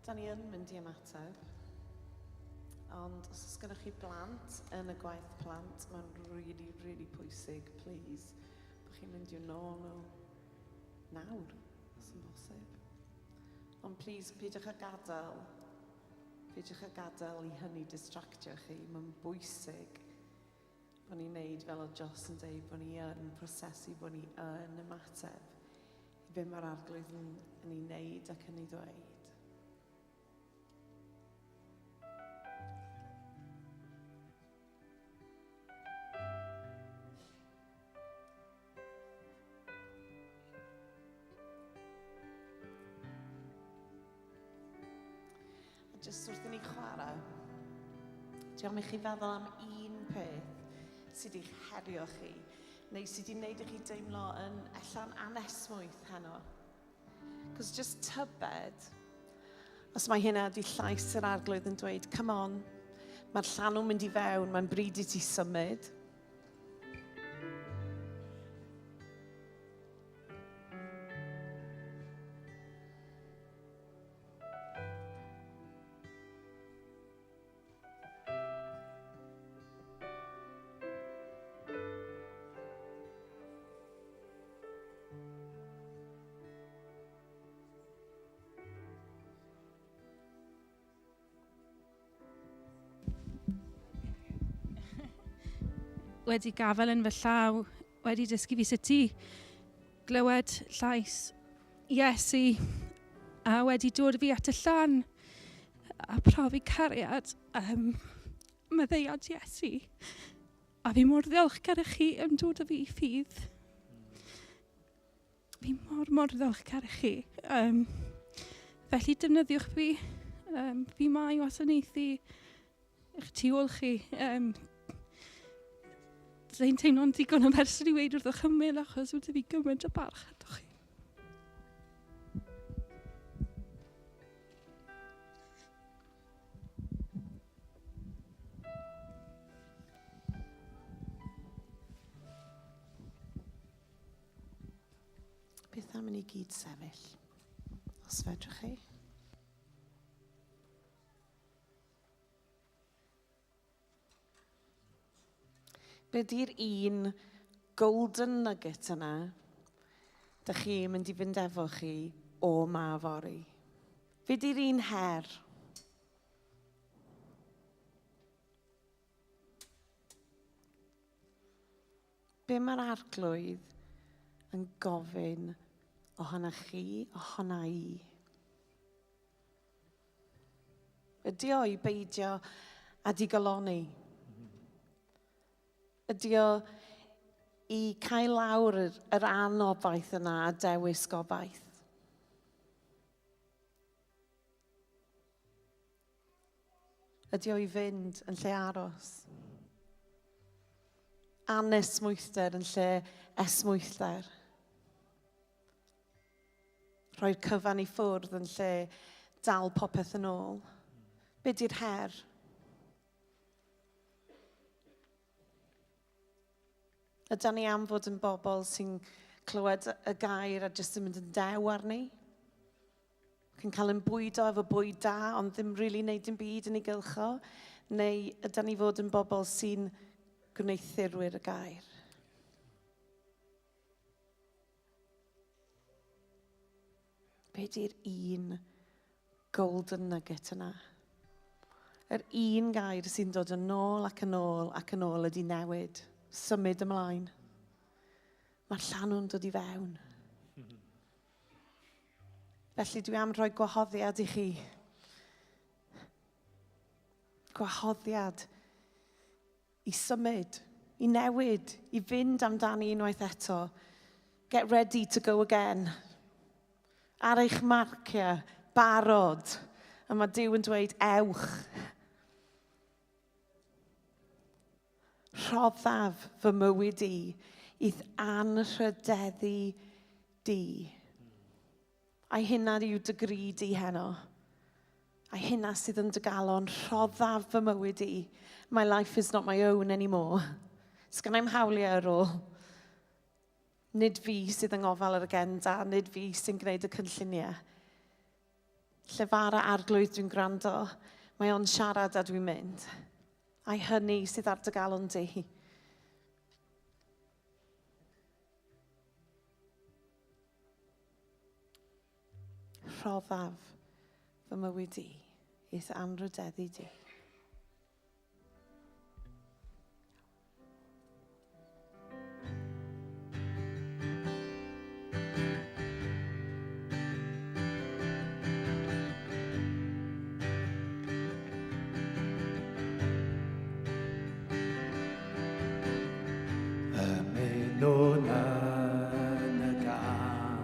Da ni yn mynd i ymateb, ond os oes gennych chi blant yn y gwaith plant, mae'n really, really pwysig, please, bod chi'n mynd i'w nôl nhw nawr, os yn bosib. Ond please, peidiwch â gadael, peidiwch â gadael i hynny distractio chi. Mae'n bwysig bod ni'n neud fel oedd Joss yn dweud, bod ni yn prosesu, bod ni yn ymateb i be mae'r arglwydd yn, yn ei wneud ac yn ei ddweud. A jyst wrth i ni chwarae, dwi am i chi feddwl am un peth sydd wedi'ch herio chi, neu sydd wedi wneud i chi deimlo yn allan anesmwyth heno. Cos just tybed, os mae hynna wedi llais yr arglwydd yn dweud, come on, mae'r llanw'n mynd i fewn, mae'n bryd i ti symud. Wedi gafael yn fy llaw, wedi dysgu fi sut i glywed llais Iesu a wedi dod fi at y llan a profi cariad um, maddeuad Iesu. A fi mor ddiolchgar i chi am dod â fi i ffydd. Fi mor, mor ddiolchgar i chi. Um, felly defnyddiwch fi. Um, fi mae wasanaethu eich tu ôl chi. Um, Dwi'n teimlo'n digon o person i weid wrth eich ymyl achos wedi fi gymaint o barch atoch chi. Beth am i ni gyd sefyll, os fedrwch chi? Be di'r un golden nugget yna da chi mynd i fynd efo chi o ma fory? Be di'r un her? Be mae'r arglwydd yn gofyn ohona chi, ohona i? Ydy o i beidio a digaloni? Ydy o i cael lawr yr, yr anobaith yna a dewis gobaith? Ydy o i fynd yn lle aros? Anesmwythder yn lle esmwythder. Rhoi'r cyfan i ffwrdd yn lle dal popeth yn ôl. Be di'r her? Ydy ni am fod yn bobl sy'n clywed y gair a jyst yn mynd yn dew arni? Ac yn cael yn bwydo efo bwyd da, ond ddim rili really wneud dim byd yn ei gylcho? Neu ydy ni fod yn bobl sy'n gwneuthurwyr y gair? Be di'r un golden nugget yna? Yr un gair sy'n dod yn ôl ac yn ôl ac yn ôl ydy newid. Symud ymlaen. Mae'r llanw'n dod i fewn. Felly dwi am rhoi gwahoddiad i chi. Gwahoddiad i symud, i newid, i fynd amdani unwaith eto. Get ready to go again. Ar eich marciau, barod. A mae Duw yn dweud, ewch. Rhoddaf fy mywyd i i'th anrhydeddu di. Ai hynna yw dy gri di heno? Ai hynna sydd yn dy galon, rhoddaf fy mywyd i. My life is not my own anymore. Sgynna i'm hawliau ar ôl. Nid fi sydd yng ngofal yr agenda, nid fi sy'n gwneud y cynlluniau. Llefara arglwydd dwi'n gwrando, mae o'n siarad a dwi'n mynd. Ai hynny sydd ar dy galon di. Rhoddaf fy mywyd i, i'th anrhydeddu di. Ymunwn yn y gân.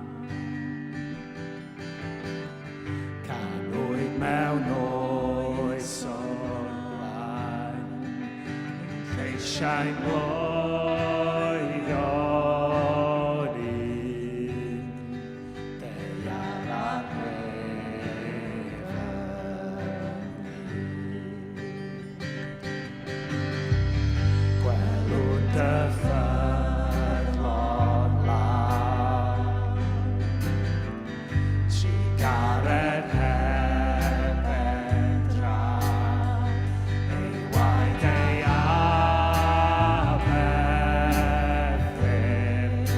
Canwyd mewn oes o'r blaen, lleisiau'n bloeddo'n un, deiar a nef Gwelwn dy ffyddlon law, Trugaredd heb ben draw, Ei waed ei aberth ef,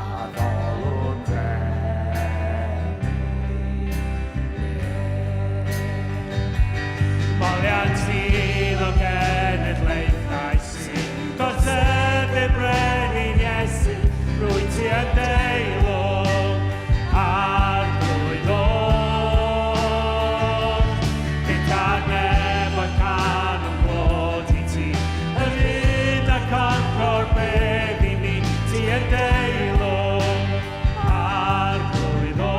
Addolwn frenin nef. Moliant sydd o genedlaethau sy'n gorseddu brenin Iesu, rwyt ti yn deilwng arglwydd oll. Gyda'r nefoedd canwn glod i ti, yr un a concro'r bedd i ni, ti yn deilwng arglwydd oll.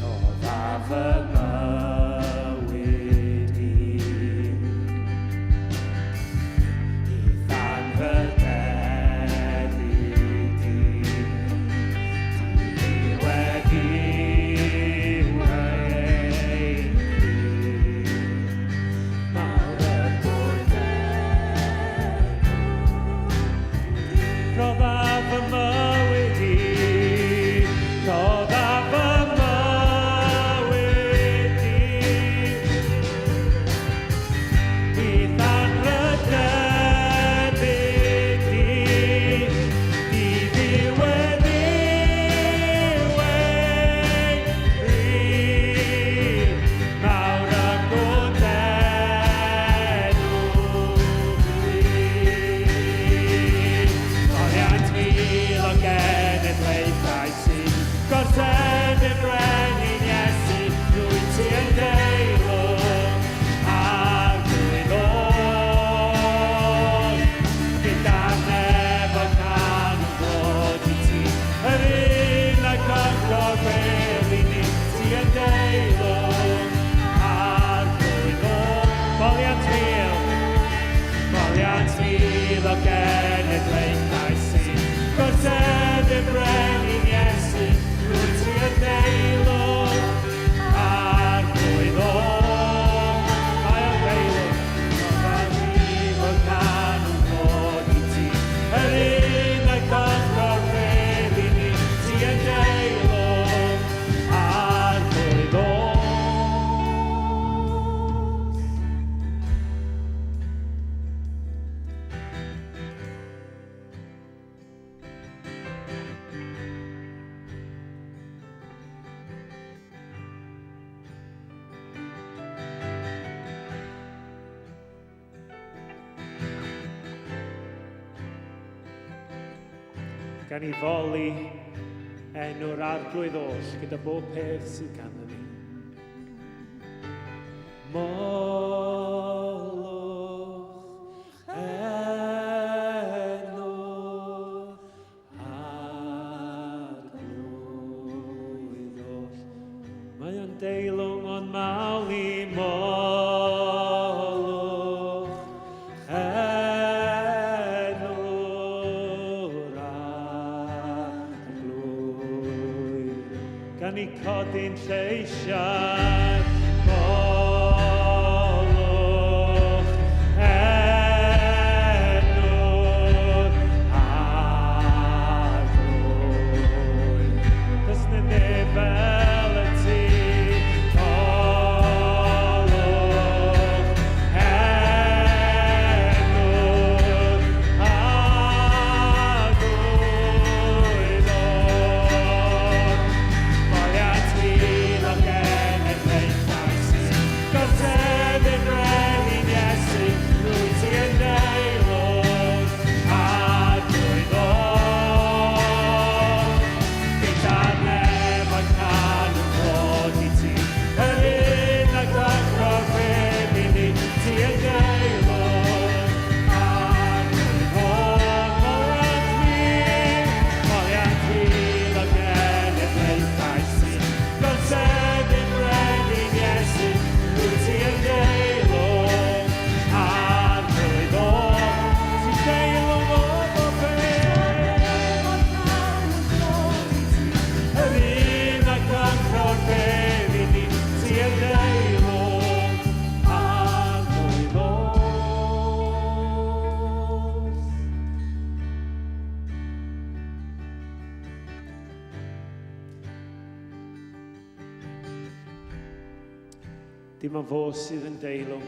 Rhoddaf fy mywyd i, i'th anrhydeddu di. Diwedd yw ein pryd, mawr y bwyd Rhoddaf fy mywyd i, rhoddaf fy mywyd i. I'th anrhydeddu di, di ddiwedd yw ein pryd, mawr y gwrthedw di. Moliant mil o genedlaethau sy'n gorseddu brenin Iesu, rwyt ti yn deilwng arglwydd oll. Gyda'r nefoedd canwn glod i ti, yr un a concro'r bedd i ni, ti yn deilwng arglwydd oll. Moliant mil, moliant mil o genedlaethau sy'n gorseddu brenin Iesu, rwyt ti yn deilwng arglwydd oll. Mae o'n deilwng, rhoddaf nefoedd canwn glod i ti, yr un a concro'r bedd i ni, ti yn deilwng arglwydd oll. Gan i foli enw'r arglwydd oll gyda bob peth sydd ganddo ni. Molwch enw arglwydd oll. Mae o'n deilwng o'n mawl i molwch enw. ni codi'n lleisiau. Molwch enw'r Arglwydd. Does 'na neb fel y ti. Molwch enw'r Arglwydd. Moliant hil o genedlaethau sy'n gorseddu'r brenin Iesu, rwyt ti yn deilwng Arglwydd o. Gyda'r nefoedd canwn clod i ti, yr un ag agor bedd i ni, ti yn deilwng Arglwydd o. Moliant hil, moliant hil o genedlaethau sy'n gorseddu'r brenin Iesu, rwyt ti yn deilwng Arglwydd o. Ti'n deilwng o bob peth. Yr un ag agor bedd i ni, ti yn deilwng Arglwydd oes. Dim ond fo sydd yn deilwng.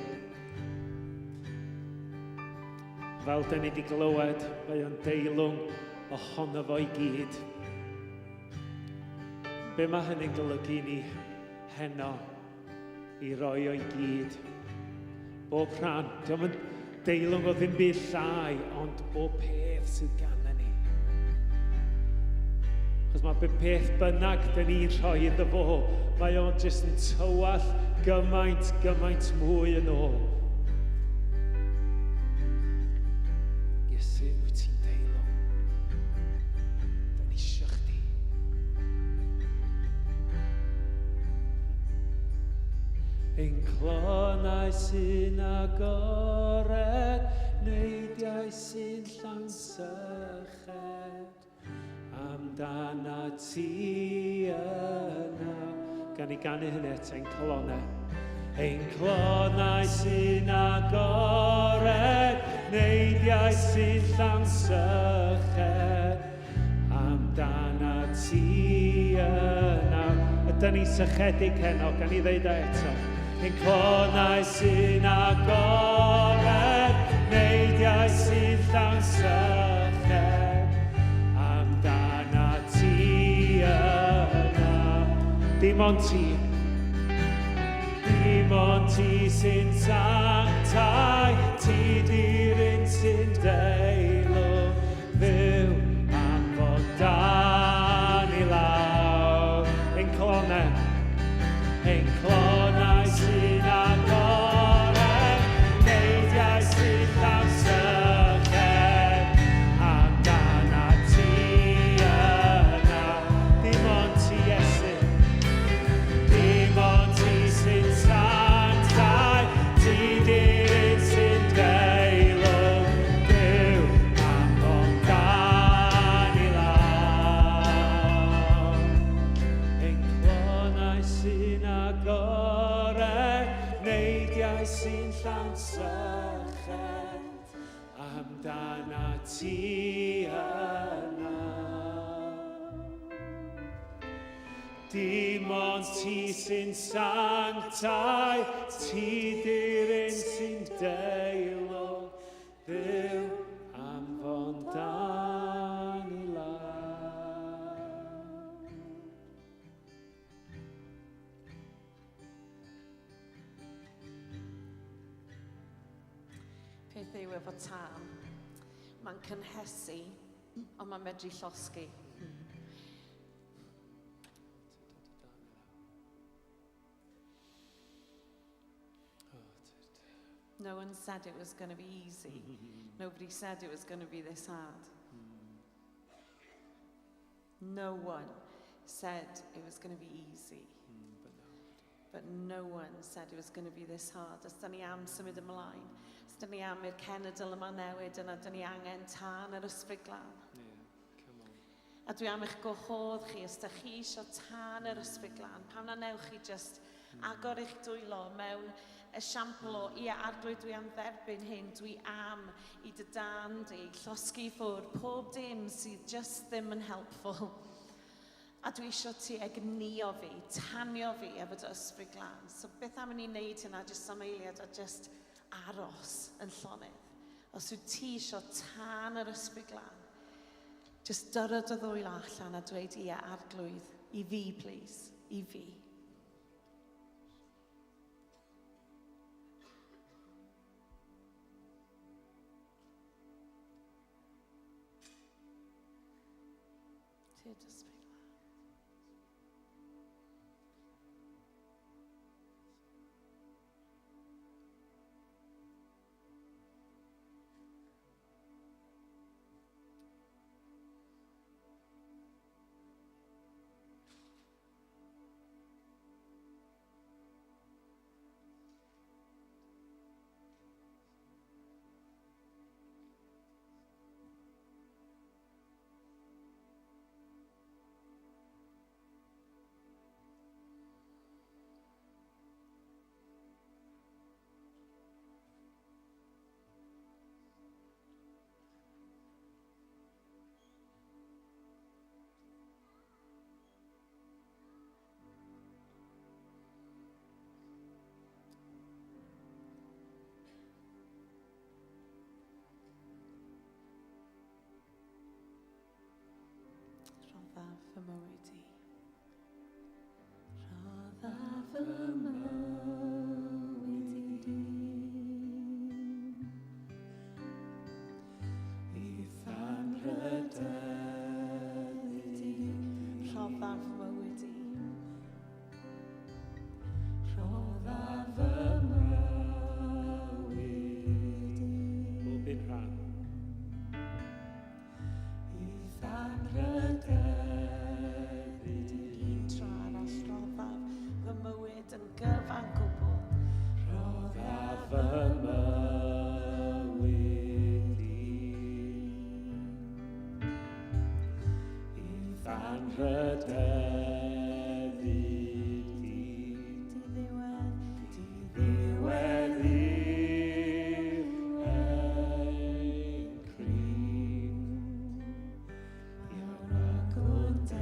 Fel dyn ni wedi glywed, mae o'n deilwng ohono fo i gyd. Be mae hynny'n golygu i ni heno i roi o'i gyd? Bob rhan. Dio'm yn deilwng o ddim byd llai, ond bob peth sydd gan ni. Chos mae be peth bynnag dyn ni'n rhoi iddo fo, mae o'n jyst yn tywallt gymaint, gymaint mwy yn ôl. Iesu, wyt ti'n deilwng? Da ni isio chdi. Ein clonau sy'n agored, neidiau sy'n llawn syched, amdana ti yna. Gan i ganu hynny eto, ein calonnau. Ein clonau sy'n agored, neidiau sy'n llawn syched, amdana ti yna. Ydy ni sychedig heno, gan i ddeud o eto. Ein clonau sy'n agored, neidiau sy'n llawn syched, amdana ti yna. Dim ond ti. Dim ond ti sy'n sanctaidd, ti di'r un sy'n deilwng, fyw am fod dan i lawr. Ein clonau, ein clonau sy'n agored, neidiau sy'n llawn syched, amdana ti yna. Dim ond ti, Iesu. Dim ond ti sy'n sanctaidd, ti di'r un sy'n deilwng, byw am fod dan i lawr. Ein clonau sy'n agored, neidiau sy'n llawn syched, amdana ti yna. Dim ond ti sy'n sanctaidd, ti di'r un sy'n deilwng, byw am fod dan i lawr. Peth yw efo tân, mae'n cynhesu, ond mae'n medru llosgi. No one said it was going to be easy. Nobody said it was going to be this hard. No one said it was going to be easy. But no one said it was going to be this hard. Os da ni am symud ymlaen, os da ni am i'r cenedl yma newid, yna da ni angen tân yr Ysbryd Glân. Yeah, come on. A dwi am eich gwahodd chi, os da chi eisiau tân yr Ysbryd Glân, pam na newch chi just agor eich dwylo mewn esiampl o, ia, Arglwydd, dwi am dderbyn hyn, dwi am i dy dan di, llosgi i ffwrdd, pob dim sydd just ddim yn helpful. A dwi eisiau ti egnïo fi, tanio fi efo dy Ysbryd Glân. So beth am i ni wneud hynna jyst am eiliad a just aros yn llonydd. Os wyt ti eisiau tân yr Ysbryd Glân, just dyro dy ddwylo allan a dweud ia, Arglwydd, i fi, please, i fi. Tyd Ysbryd Glân. Rhoddaf fy mywyd i. Rhoddaf fy mywyd i. I'th anrhydeddu di. Rhoddaf fy mywyd i. Rhoddaf fy mywyd i. Bob un rhan. I'th anrhydeddu di. Un tro arall, rhoddaf fy mywyd yn gyfan gwbl. Rhoddaf fy mywyd i. I'th anrhydeddu di. Diddiwedd, Diddiwedd yw ein cryd. Iawn ac o d'enw di.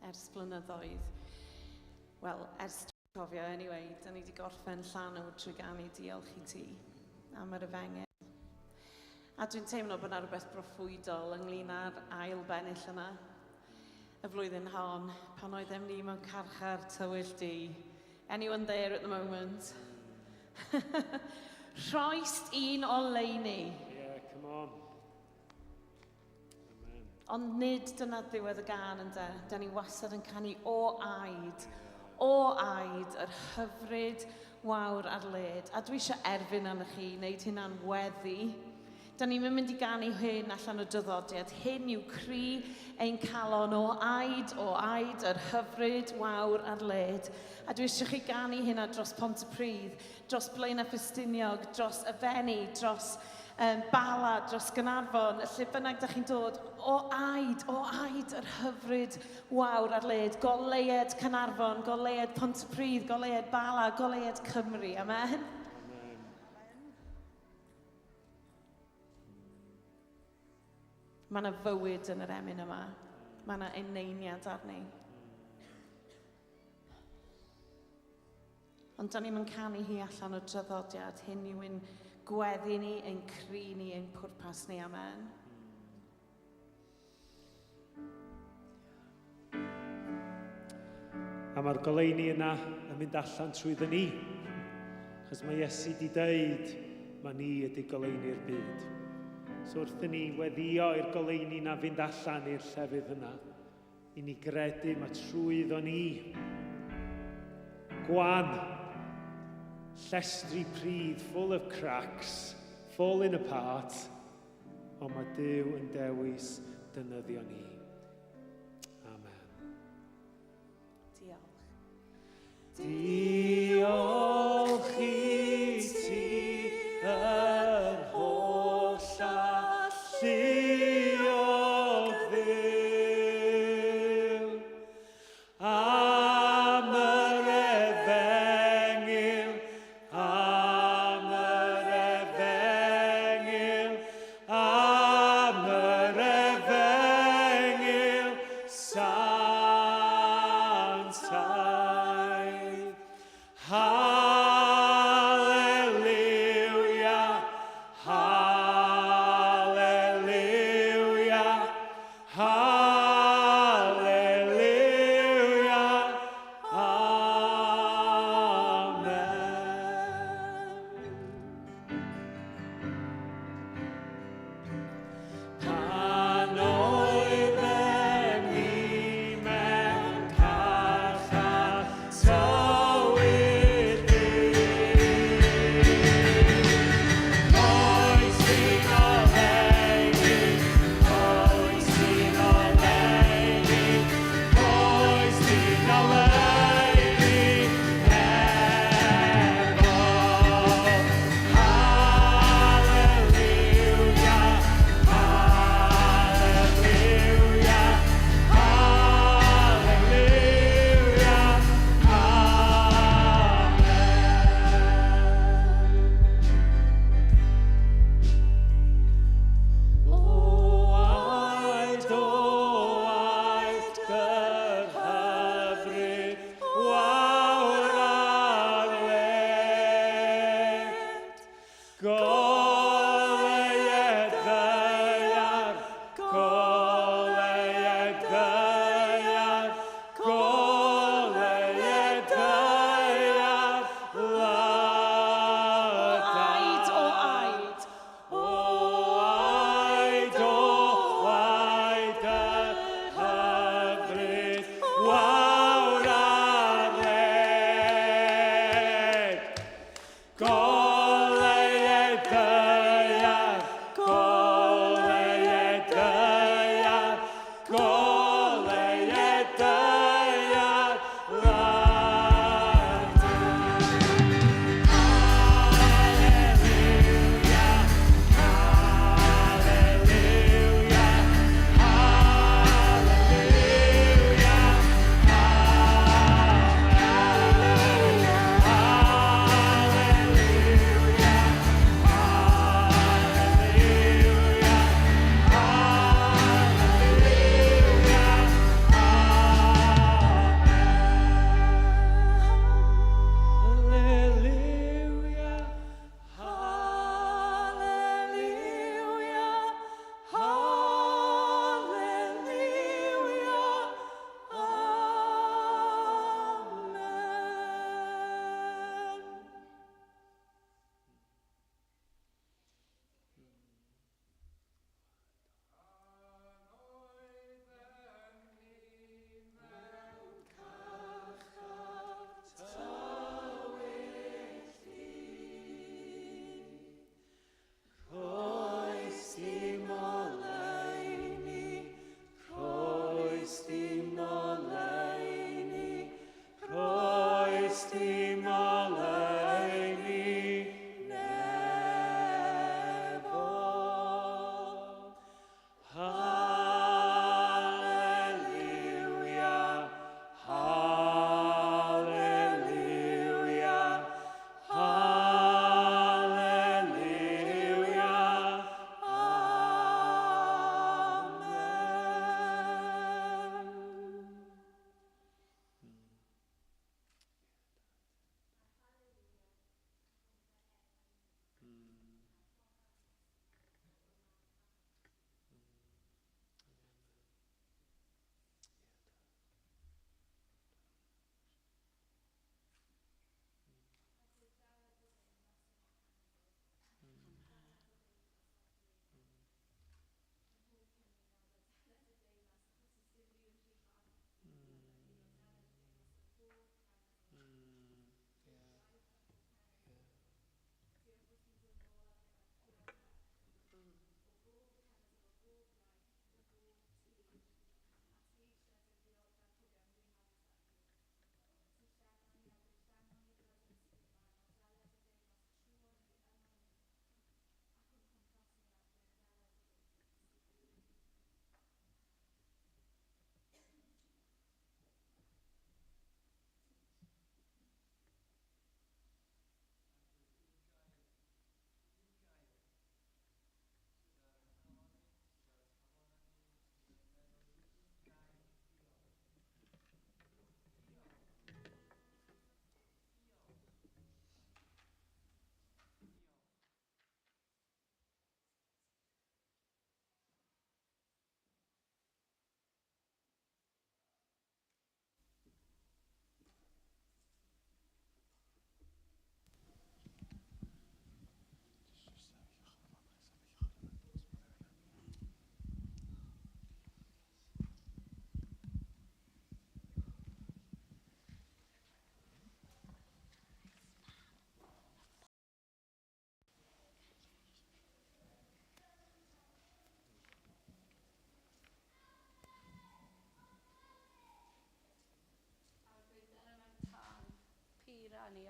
ers blynyddoedd. Wel, ers dwi'n cofio, anyway, da ni wedi gorffen llanw trwy ganu diolch i ti am yr efengyl. A dwi'n teimlo bod yna rhywbeth broffwydol ynglyn â'r ail bennill yna. Y flwyddyn hon, pan oeddem ni mewn carchar tywyll du. Anyone there at the moment? Rhoist un oleuni. Yeah, come on. Amen. Ond nid dyna ddiwedd y gân ynde. Da ni wastad yn canu o aid, o aid, yr hyfryd wawr ar led. A dwi eisiau erfyn arnoch chi i wneud hynna'n weddi. Da ni'n mynd i ganu hyn allan o dyddodiad. Hyn yw cri ein calon o aid, o aid, yr hyfryd wawr ar led. A dwi eisiau chi ganu hynna dros Pontypridd, dros Blaenau Ffestiniog, dros y Fenni, dros Bala, dros Gaernarfon, lle bynnag da chi'n dod, o aid, o aid, yr hyfryd wawr ar led, goleued Caernarfon, goleued Pontypridd, goleued Bala, goleued Cymru. Amen. Amen. Mae yna fywyd yn yr emyn yma. Mae yna eneiniad arni. Ond da ni'n mynd canu hi allan o draddodiad. Hyn yw ein gweddi ni, ein cri ni, ein pwrpas ni. Amen. A mae'r goleuni yna yn mynd allan trwy ni. Chos mae Iesu di dweud, mae ni ydy goleuni'r byd. So wrth i ni weddio i'r goleuni na fynd allan i'r llefydd yna, i ni gredu mae trwyddo ni. Gwan, llestri pridd, full of cracks, falling apart, ond mae Duw yn dewis dynyddio ni. Amen. Diolch. Diolch i ti yr holl alluog Dduw, am yr efengyl, am yr efengyl, am yr efengyl santaidd. Hallelujah, hallelujah,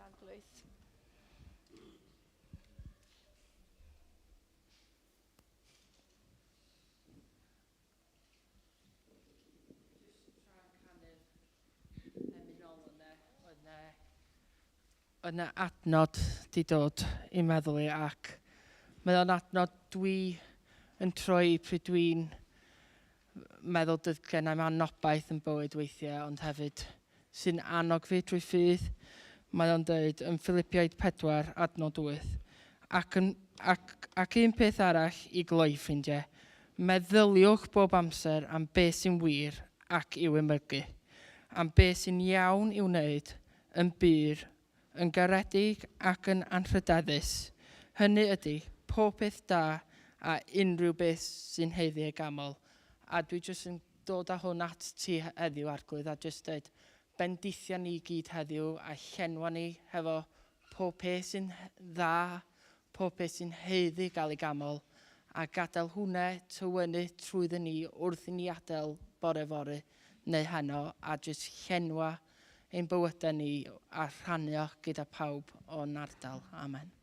Arglwydd. Oedd 'na adnod 'di dod i'n meddwl i ac mae o'n adnod dwi yn troi pryd dwi'n meddwl doedd gen i'm anobaith yn bywyd weithiau ond hefyd sy'n annog fi drwy ffydd. Mae o'n dweud yn Philipiaid 4 adnod 8 ac, yn, ac, ac un peth arall i gloi ffrindiau, meddyliwch bob amser am beth sy'n wir ac i'w emygu, am beth sy'n iawn i'w wneud yn bur, yn garedig ac yn anrhydeddus, hynny ydy, pob peth da a unrhyw beth sy'n haeddu ei ganmol. A dwi jyst yn dod â hwn at ti heddiw, Arglwydd, a jyst dweud, bendithia ni gyd heddiw a llenwa ni hefo pob peth sy'n dda, pob peth sy'n haeddu gael ei ganmol, a gadael hwnna tywynnu trwyddyn ni wrth i ni adael bore fory neu heno, a jyst llenwa ein bywydau ni a rhannu o gyda pawb o'n ardal. Amen.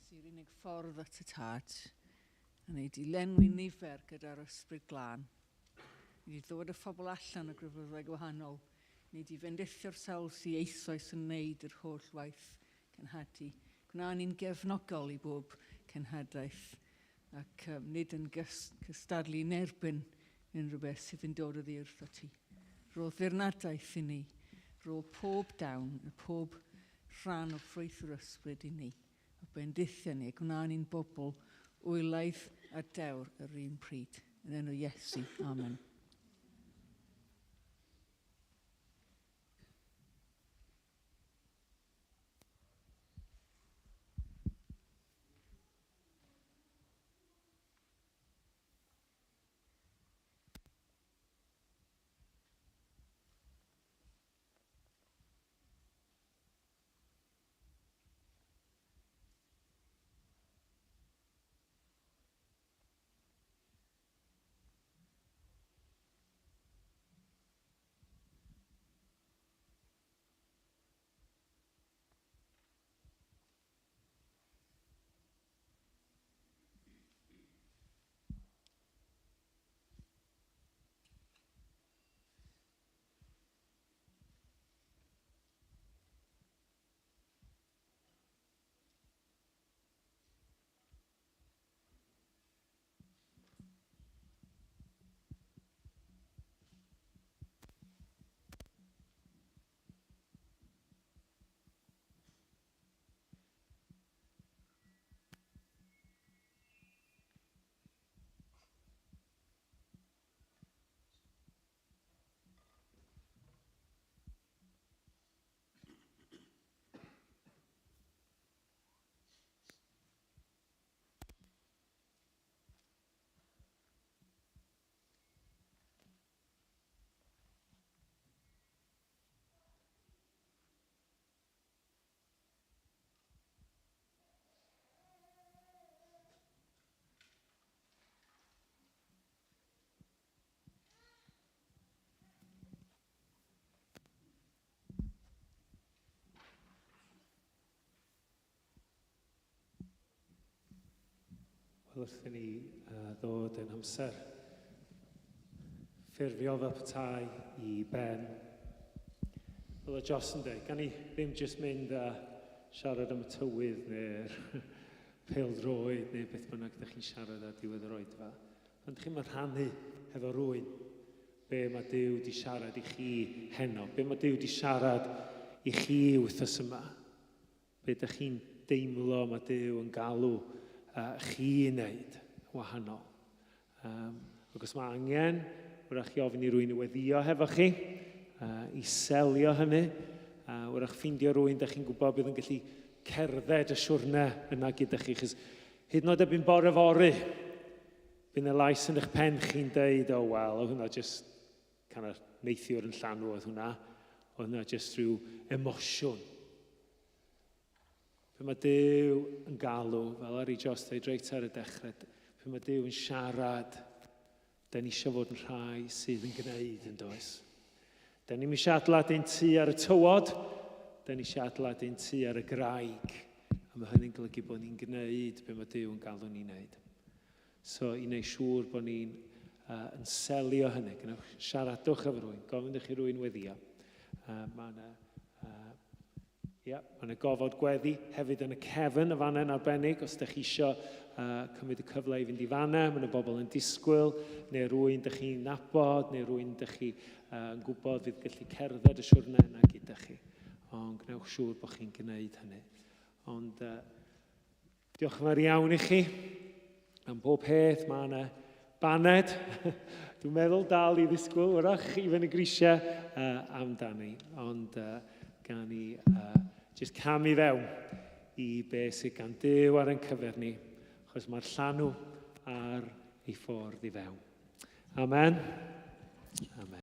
Iesu'r unig ffordd at y Tad, a wneud i lenwi nifer gyda'r ysbryd glân. Nid i ddod y phobl allan o grefyddau gwahanol, nid i fendithio'r sawl sydd eisoes yn wneud yr holl waith cenhadu. Gwna ni'n gefnogol i bob cenhadaeth ac um, nid yn cystadlu yn erbyn unrhyw beth sydd yn dod oddi wrtho ti. Rho ddirnadaeth i ni, rho pob dawn, pob rhan o ffrwyth yr ysbryd i ni. A bendithia ni, a gwna ni'n bobl wylaidd a dewr yr un pryd. Yn enw Iesu. Amen. Wel, wrth i ni uh, ddod yn amser ffurfiol fel petai i ben. Fel y Jos yn dweud, gan i ddim jyst mynd a siarad am y tywydd neu'r pêl-droed neu beth bynnag ydych chi'n siarad ar diwedd yr oedfa. Pan ydych chi'n rhannu hefo rhywun be mae Duw di siarad i chi heno, be mae Duw di siarad i chi wythnos yma, be ydych chi'n deimlo mae Duw yn galw uh, chi i wneud wahanol. Um, ac os mae angen, wrach chi ofyn i rwy'n i weddio hefo chi, uh, i selio hynny, uh, wrach ffeindio rwy'n da chi'n gwybod bydd yn gallu cerdded y siwrne yna gyda chi, chos hyd yn oed erbyn bore fory, Bydd yna lais yn eich pen chi'n deud, oh well, oedd hwnna just kind of neithiwr yn llanw oedd hwnna. Oedd hwnna just rhyw emosiwn. Pe mae Duw yn galw, fel ar ei Jos dweud reit ar y dechrau, pe mae Duw yn siarad, da ni eisiau fod yn rhai sydd yn gwneud yn does. Da ni'n eisiau adeiladu'n tŷ ar y tywod, da ni eisiau adeiladu'n tŷ ar y graig. A mae hynny'n golygu bod ni'n gwneud be mae Duw yn galw ni'n wneud. So, i wneud siŵr bod ni'n yn selio hynny, gwnewch siaradwch efo rhywun, gofyn i chi rhywun weddio. Mae yna Ia, mae yna gofod gweddi hefyd yn y cefn, y fanna yn arbennig, os ydych chi eisiau cymryd y cyfle i fynd i fanna, mae yna bobl yn disgwyl, neu rwy'n ydych chi'n nabod, neu rwy'n ydych chi yn gwybod fydd gallu cerdded y siwrne yna gyda chi. Ond gwnewch siŵr bod chi'n gwneud hynny. Ond diolch yn fawr iawn i chi am bob peth. Mae yna baned, dwi'n meddwl dal i ddisgwyl, wrach i fyny grisiau amdani. Ond gan i just cam i fewn i be sydd gan Duw ar ein cyfer ni, achos mae'r llanw ar ei ffordd i fewn. Amen. Amen.